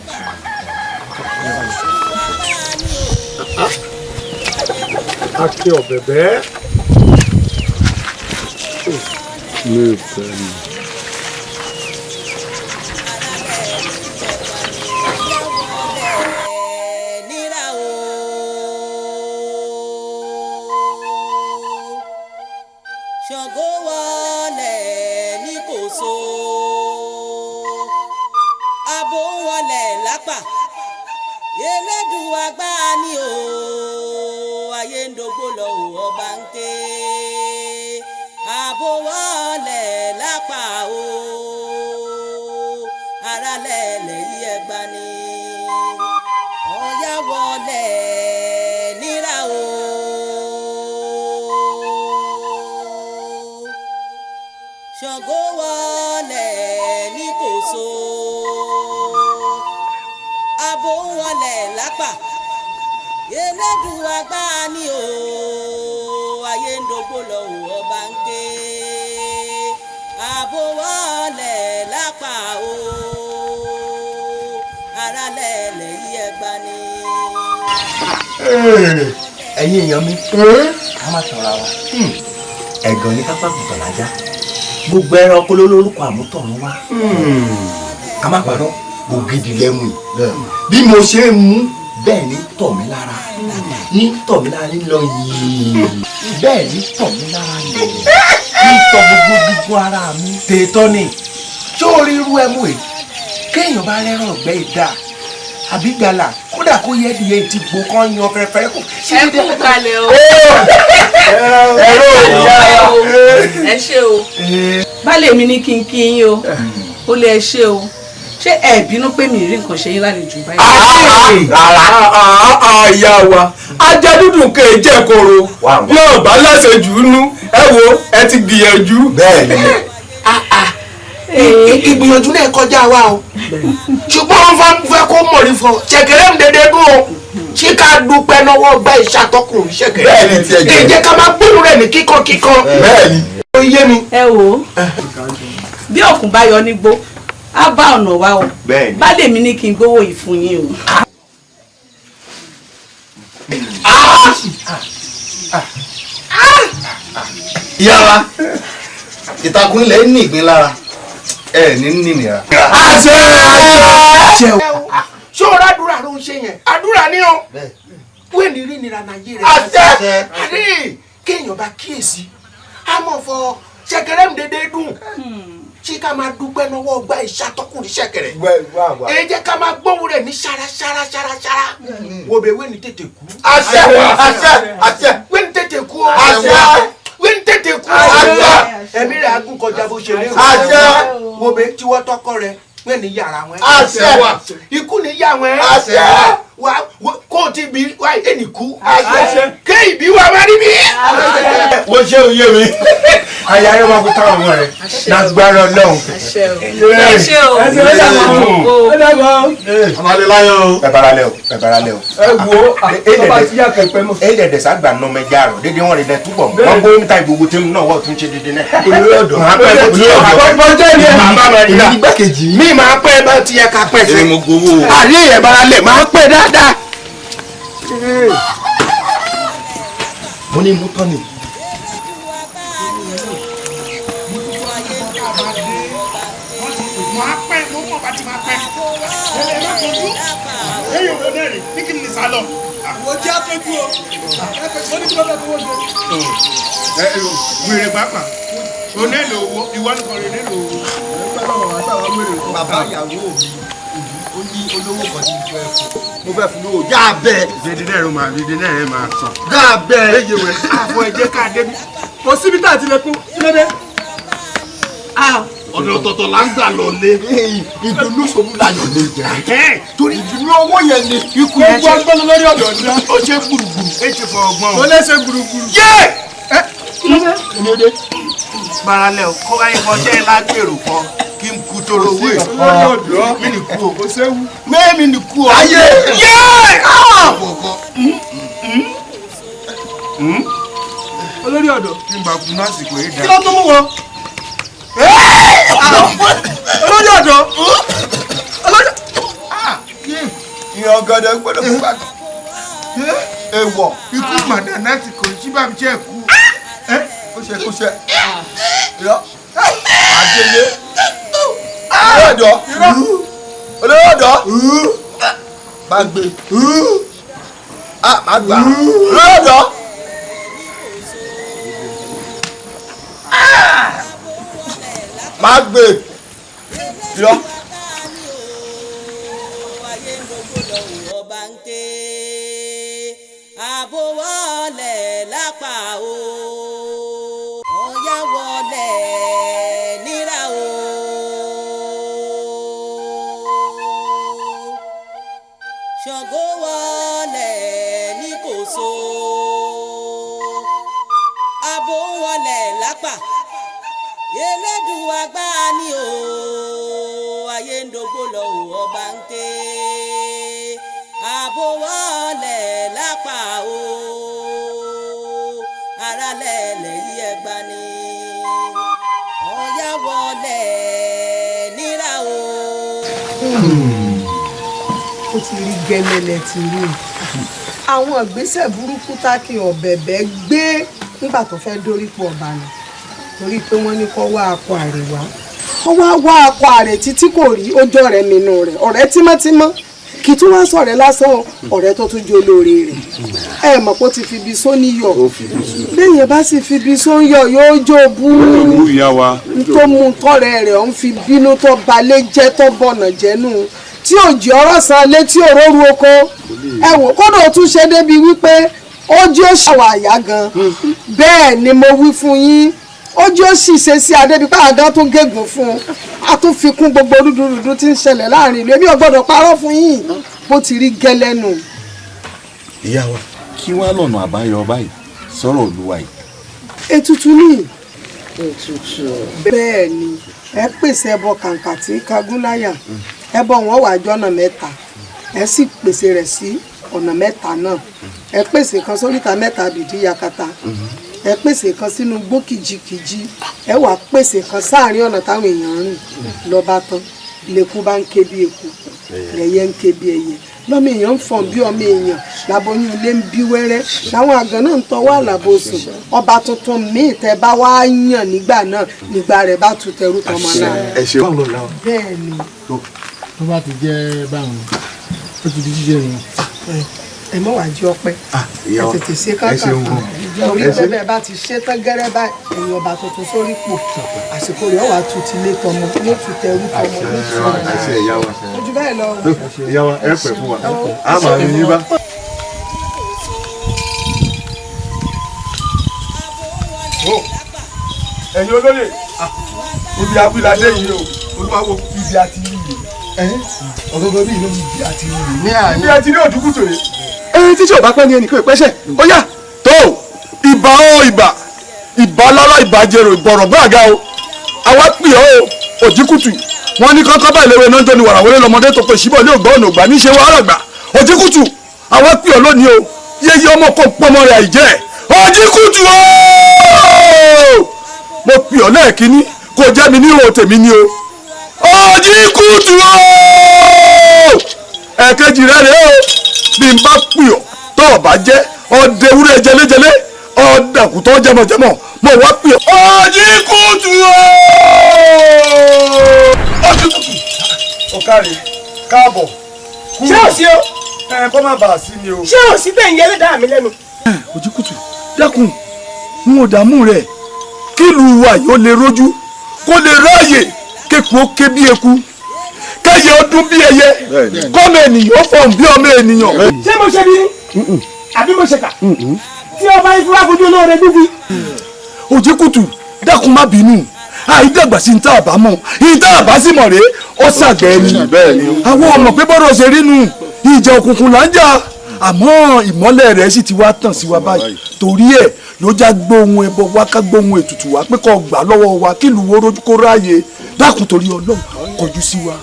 Akin ọ̀bẹ̀bẹ̀. Mi ò fẹ́ mi. Ṣàngó wọlé ní Kòso, abo wọlé lápá, Elédùà àgbà ni o, ayé ń dógbò lọ ò ọba ń ké, abo wọlé lápá o, ara lẹ̀lẹ̀ yí ẹgbà ni, Ọya wọlé níra o. Ṣàngó wọlé ní Kòso, abo wọlé lápá, Elédùà àgbà ni o, ayé ń dógbò lọ ò ọba ń ké, abo wọlé lápá o, ara lẹ̀lẹ̀ yí ẹgbà ni. Ẹ̀yin èèyàn mi, ká má tanra wa, ẹ̀gàn ní kápá kùtọ̀ lájá, gbogbo ẹranko ló lórúkọ àmútọ̀run wá. Ká má parọ́, ògidì lẹ́mu yìí, bí mo ṣe ń mú bẹ́ẹ̀ ni tọ̀ mí lára, ní tọ̀ mí lára ní lọ yìí, bẹ́ẹ̀ ni tọ̀ mí lára yìí, ní tọ̀ gbogbo gbogbo ara mi. Tètọ́ ni, ṣé o rí irú ẹmu yìí? Kéèyàn bá rẹ́ràn ọ̀gbẹ́ ìdá àbí gbàlà, kódà kó yẹ ẹdìyẹ ìtì gbò kan yan fẹ́rẹ́fẹ́rẹ́ kò. Ẹ kú kalẹ̀ o. Ẹ̀rọ ìyá ẹ ṣé o. Baálé mi ní kí n kí yín o, ó lè ẹ ṣé o. Ṣé ẹ bínú pé mi rí nǹkan ṣe yín lálejò báyìí? Rárá ìyá wa, ajá dúdú kè é jẹ́ koro, yóò bá láṣẹ jù ú nú, ẹ wo ẹ ti gbìyànjú. Bẹ́ẹ̀ni. Ìgbìyànjú náà kọjá wa o, ṣùgbọ́n wọ́n fẹ́ kó mọ̀rí fọ ṣẹ̀kẹ̀rẹ̀ ń dédé dùn o, ṣé ká dúpẹ́ lọ́wọ́ gba ìṣàtọ́kùn ṣẹ̀kẹ̀rẹ̀. Bẹ́ẹ̀ni tiẹ̀ jẹ́. Èyí ká máa gbóhùn rẹ̀ ní kíkan kíkan. Bẹ́ẹ̀ni. Ó yé mi. Ẹ wo, bí òkun bá yọ nígbó, á bá ọ̀nà wa o. Baálé mi ní kí n gbówó yìí fún yín o. Ìyá wa, ìtàkùn ilẹ̀ ní ìgbín lára, Ẹ ní nìnira. Àṣẹ àṣẹ o. Ṣé o ràdúrà ló ń ṣe yẹn? Àdúrà ni o. Wẹ́ẹ̀ni rí nira Nàìjíríà. Àṣẹ. Àdé kéèyàn bá kíyèsí. A mọ̀ fọ ṣẹ̀kẹ̀rẹ̀ ń dédé dùn. Ṣé ká máa dúpẹ́ lọ́wọ́ gba ìṣàtọ́kùnrin ṣẹ̀kẹ̀rẹ̀? Ẹ jẹ́ ká máa gbóhùn rẹ̀ ní ṣara ṣara ṣara ṣara. Wo bẹ wẹ́ẹ̀ni tètè kú. Àṣẹ àṣẹ àṣẹ. Wẹ́ẹ̀ni tètè kú o. Àṣẹ. Wẹ́ẹ̀ni tètè kú o. Àṣẹ. Ẹ̀mí rẹ̀ agún kọjá bó ṣe lérò. Àṣẹ. Wo bẹ tí wọ́n tọkọ rẹ̀ wẹ́ẹ̀ni yàrá wọn. Àṣẹ. Ikú ni yà wọn. Àṣẹ. Wa kó o ti bí wa ẹnì kú. Àṣẹ. Ké ìbí wa wá rí mi. Mo ṣe òye mi. Aya rẹ máa kó táwọn ọmọ rẹ lágbára Ọlọ́run. Ẹ ṣé o. Ẹ ṣé o. Ẹ bara lẹ o, ẹ bara lẹ o. Ẹ wo àtọ́ba tí yà kẹpẹ mọ. Ẹ dẹ̀dẹ̀ sàgbà nà ọmọ ẹja rọ dédé wọn rẹ dẹ túbọ̀ wọn gbó níta ìgbogbo tí náà wọ́n tún ṣe dédé náà. Olórí ọ̀dọ́. Màá pẹ́ bó ti yẹ ká pẹ́. Bọ́jẹ́ ni ẹ. Màá bá mi rí igbákejì. Mi máa pẹ́ bá ti yẹ ká pẹ́ sí. Èmi mo gbowó o. Àrí ẹ̀ bara lẹ̀ máa pẹ́ dáadáa. Mo ní mú tán ni. Máa pẹ́ mo mọ̀ bá ti máa pẹ́. Ẹ má kojú. Ẹyìn òun náà rè ní kí n ní sálọ. Wo jẹ́ àtọ́jú o. Mo ní kí ló fẹ́ fowó ṣe. Ẹ wèrè pàápàá. O nílò owó, ìwọ nìkan rè nílò owó. Bàbá ìyàwó mi ó ní olówó kan tí mo fẹ́ fún. Mo fẹ́ fún lówó yá bẹ́ẹ̀. Dédé náà ló máa dédé náà rẹ̀ máa sàn. Yá bẹ́ẹ̀. Méje wẹ̀ àfọ ẹ̀jẹ̀ ká débi. Kò síbi tá a ti lè kú. Kí ló dé? Ọ̀nà ọ̀tọ̀ọ̀tọ̀ là ń gbà lọ lé. Ìdùnnú ṣòwò láyọ̀ lè jẹ́. Torí ìdùnnú owó yẹn ni ikú yẹn Gbogbo agbọ́n lórí ọ̀dọ̀ ni. Ó ṣe gbùrùgbùrù, é ṣe fọ ọgbọ́n. Ó lè ṣe gbùrùgbùrù. Yé! Kí ló dé? Kí ló dé? Baralẹ̀ o, kó ayé kọjá ẹ lágbèrò kan kí n kú tóró owó yìí. Olórí ọ̀dọ́. Mi ní kú o. Kò séwu. Mẹ́mi ní kú o. Ayé! Yé! Olórí ọ̀dọ́. Kí n bá kú lásìkò yìí Kí ló tún mú wọn? Olórí ọ̀dọ́. Olórí. Ìyàn ọ̀gọ̀dọ̀ gbọ́dọ̀ fún bàtà. Èèwọ̀. Ikú màdà láti kò sí bá mi jẹ́ kú. Kó ṣe kó ṣe. Irọ́. Àjẹyé. Olórí ọ̀dọ́. Olórí ọ̀dọ́. Bá gbé. A máa gbà. Olórí ọ̀dọ́. Máa gbé. Irọ́. Ọba ń ké àbò wọlé lápá o ọ̀yá wọlé níra o Ṣàngó wọlé ní Kòso àbò wọlé lápá Elédùà àgbà ni o ayé ń dógbò lọ o ọba ń ké àbò wọlé lápá o ara lẹ̀lẹ̀ yí ẹgbà ni ọ̀yá wọlé níra o. Ó ti rí gẹ́lẹ́lẹ́ ti rí o. Àwọn ìgbésẹ̀ burúkú tákì ọ̀bẹ̀bẹ̀ gbé nígbà tó fẹ́ dórípò ọba nù torí pé wọ́n ní kó wá akọ àrè wá. Ó wá wá akọ àrè títí kò rí ojú ọ̀rẹ́ mi nù rẹ̀ ọ̀rẹ́ tímọ́tímọ́ kì í tún wá sọ̀rẹ́ lásán ọ̀rẹ́ tó tún jẹ́ olóore rẹ̀. Ẹ mọ̀ pé ó ti fi ibi só níyọ̀ lẹ́yìn bá sì fi ibi só ń yọ̀ yóò jó bú Olú ìyá wa. tó mú tọrẹ rẹ̀ ń fi bínú tó balẹ̀ jẹ́ tó bọ̀nà jẹ́nu tí òjì ọ̀rọ̀ san létí òróru oko ẹ wò kódà ó tún ṣe débi wípé ó jí ó ṣàwà àyà gan bẹ́ẹ̀ ni mo wí fún yín ó jí ó sì ṣe sí adébípá àgán tó gégùn fún un a tún fi kún gbogbo rúdurùdu tí ń ṣẹlẹ̀ láàrin ìlú èmi ò gbọ́dọ̀ parọ́ fún yín bó ti rí gẹ́lẹ́nu. Ìyá wa kí wàá lọ́nà àbáyọ báyìí sọ̀rọ̀ olúwa yìí. Ètùtù ni. Ètùtù. Bẹ́ẹ̀ ni ẹ pèsè ẹbọ kàǹkà tí kagúnláyà ẹbọ wọn wà jọ́nà mẹ́ta ẹ sì pèsè rẹ̀ sí ọ̀nà mẹ́ta náà ẹ pèsè kan sóríta mẹ́ta bìdí yakata ẹ pèsè kan sínú igbó kìjikìji ẹ wàá pèsè kan sáàrin ọ̀nà táwọn èèyàn ń rìn lọ́ba tán lẹ́kú bá ń ké bí eku lẹ́yẹ ń ké bí ẹyẹ Lọ́mọ èèyàn ń fọ̀n bí ọmọ èèyàn, làbóyún ilé ń bí wẹ́rẹ́, làwọn àgàn náà ń tọwọ́ àlàbò sùn. Ọba tuntun míì tẹ bá wá yàn nígbà náà, nígbà rẹ̀ bá tu tẹrú tọmọ náà. Ẹ ṣeun. Bẹ́ẹ̀ ni. Tó bá ti jẹ́ báwọn, ó ti di jíjẹ nù. Ẹ mọ̀ wá jí ọpẹ́, ẹ tètè ṣe káàkiri, torí pé bẹ́ẹ̀ bá ti ṣe tán gẹ́rẹ́ báyìí, ẹ̀yin ọba tuntun sórí pò, àsìkò rẹ̀ wà tún ti lé tọmọ, yóò tún tẹrú tọmọ, yóò tún Àṣẹ ìyá wa. Ojú bẹ́ẹ̀ lọ. Ìyá wa, ẹ pẹ́ fún wa, a máa rí yín bá. Ẹ̀yin olóyè, ibi awilade yìí o, olúwawo ibi àti yìí ọ̀gọ́gọ́ bí ìlú ibi àti yìí ibi àti ní òdùkú tòye. Ẹni tí sọ̀bá pẹ́ ní ẹnì kan ìpẹ́sẹ̀ ó yá tó ìbà ó ìbà ìbà lára ìbà jẹrò ìbọ̀rọ̀ gbàgà o, àwa pè ọ́ o Òjìkùtù. Wọ́n ní kọ́kọ́ báyìí léwe náà ń tóni wàrà wọlé lọ́mọdé tó pè síbọ̀ ní ògbọ́n ògbà ní ṣe wàhálà gbà. Òjìkùtù, àwa pè ọ́ lónìí o, yéyé ọmọ kò pọ́nmọ́ rẹ̀ àìjẹ́ Òjìkùtù o. Mo pè ọ́ lẹ́ẹ̀kínní kò jẹ́ mi ní ihò tèmi ni o Òjìkùtù o. Ẹ̀ẹ̀kejì rẹ̀ rèé o, bí n bá pè ọ́ tó o bá jẹ́ ọdẹ ewúrẹ́ jẹlẹ́jẹlẹ́ ọ̀dàkùtọ̀ jẹmọ̀jẹmọ̀, mo wá pè ọ́ Òjìkùtù o. Òjìkùtù, ọ̀kàrẹ̀ káàbọ̀. Ṣé ò sí o? Ẹ kọ́ má bàa sí ni o. Ṣé ò sí bẹ́ẹ̀ ń yẹlé dáa mi lẹ́nu? Òjìkùtù, dákun, n ò dààmú rẹ̀, kílùú wa yóò lè rójú kó lè ráàyè, kéku ó ké bí eku, kẹyẹ ọdún bí ẹyẹ, kọ́mọ ènìyàn ó fọ̀n bí ọmọ ènìyàn. Ṣé mo ṣe bí àbí mo ṣe kà tí ọba ìfúra fojú olóore gbígbí? Òjìkùtù, dákun má bínú, àìdàgbà sí ní tá a bá mọ̀, ní tá a bá sì mọ̀ rèé, ó ṣàgbẹ́ ẹni. Àwọn ọmọ pé bọ́dọ̀ ṣe rí nu, ìjà òkùnkùn là ń jà, àmọ́ ìmọ́lẹ̀ rẹ̀ sì ti wá tàn sí wa báyìí. Torí ẹ̀ ló já gbóhùn ẹbọ wá, ká gbóhùn ètùtù wá pé kó gbà lọ́wọ́ wa kí ìlú wo rojú kó ráàyè. Dákun torí Ọlọ́run, kọjú sí wa.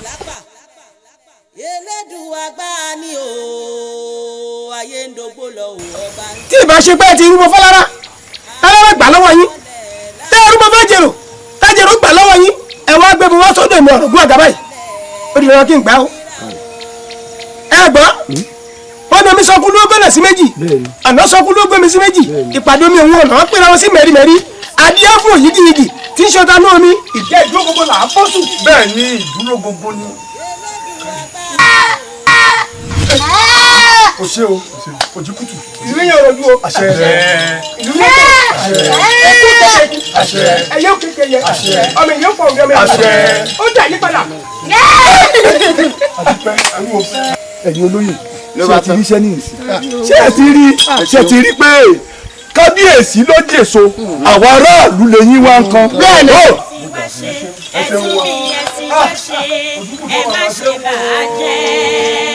Elédùà gbà ní o, ayé ń dógbó lọ o ọba. Tí ìbá ṣe pé ẹ ti rúbọ fọlára, alára gbà lọ́wọ́ yín, tẹ́ ẹ rúbọ fẹ́jẹ̀rò, fẹ́jẹ̀rò gbà lọ́wọ́ yín, ẹ wá gbé mi wá sọ́dọ̀ mi ọ̀rọ̀gún àga báyìí, ó di dandan kí n gbà ó. Ẹ gbọ́, wọ́n ní omi sọkún ló gbẹ́nà sí méjì, àná sọkún ló gbé mi sí méjì, ìpàdé omi òun ọ̀nà wọ́n pèrè wọn sí mẹ́rìmẹ́rì, adíyá fún òyìgìyìgì tí ń ṣọta ní omi, ìjẹ́ ìdúró gbogbo là á bọ́ sùn. Bẹ́ẹ̀ ni, ìdúró gbogbo ni. O ṣe o Òjìkùtù. Ìlú yẹn rọjú o. Àṣẹ. Ìlú yẹn rọjú. Ẹkú kékeré. Àṣẹ. Ẹyẹ kékeré. Àṣẹ. Ọmọ èyí fọ òbí ọmọ yẹn. Àṣẹ. Ó dà yí padà. Ẹ̀yin olóyè, ṣé ẹ ti ríṣẹ́ ní ìsìn? Ṣé ẹ ti rí? Ṣé ẹ ti rí pé kábíyèsí ló jèso, àwọn aráàlú lè yín wá nǹkan. Bẹ́ẹ̀ni. Ẹ̀sùn bí ẹ ti wá ṣe, ẹ má ṣe bàjẹ́.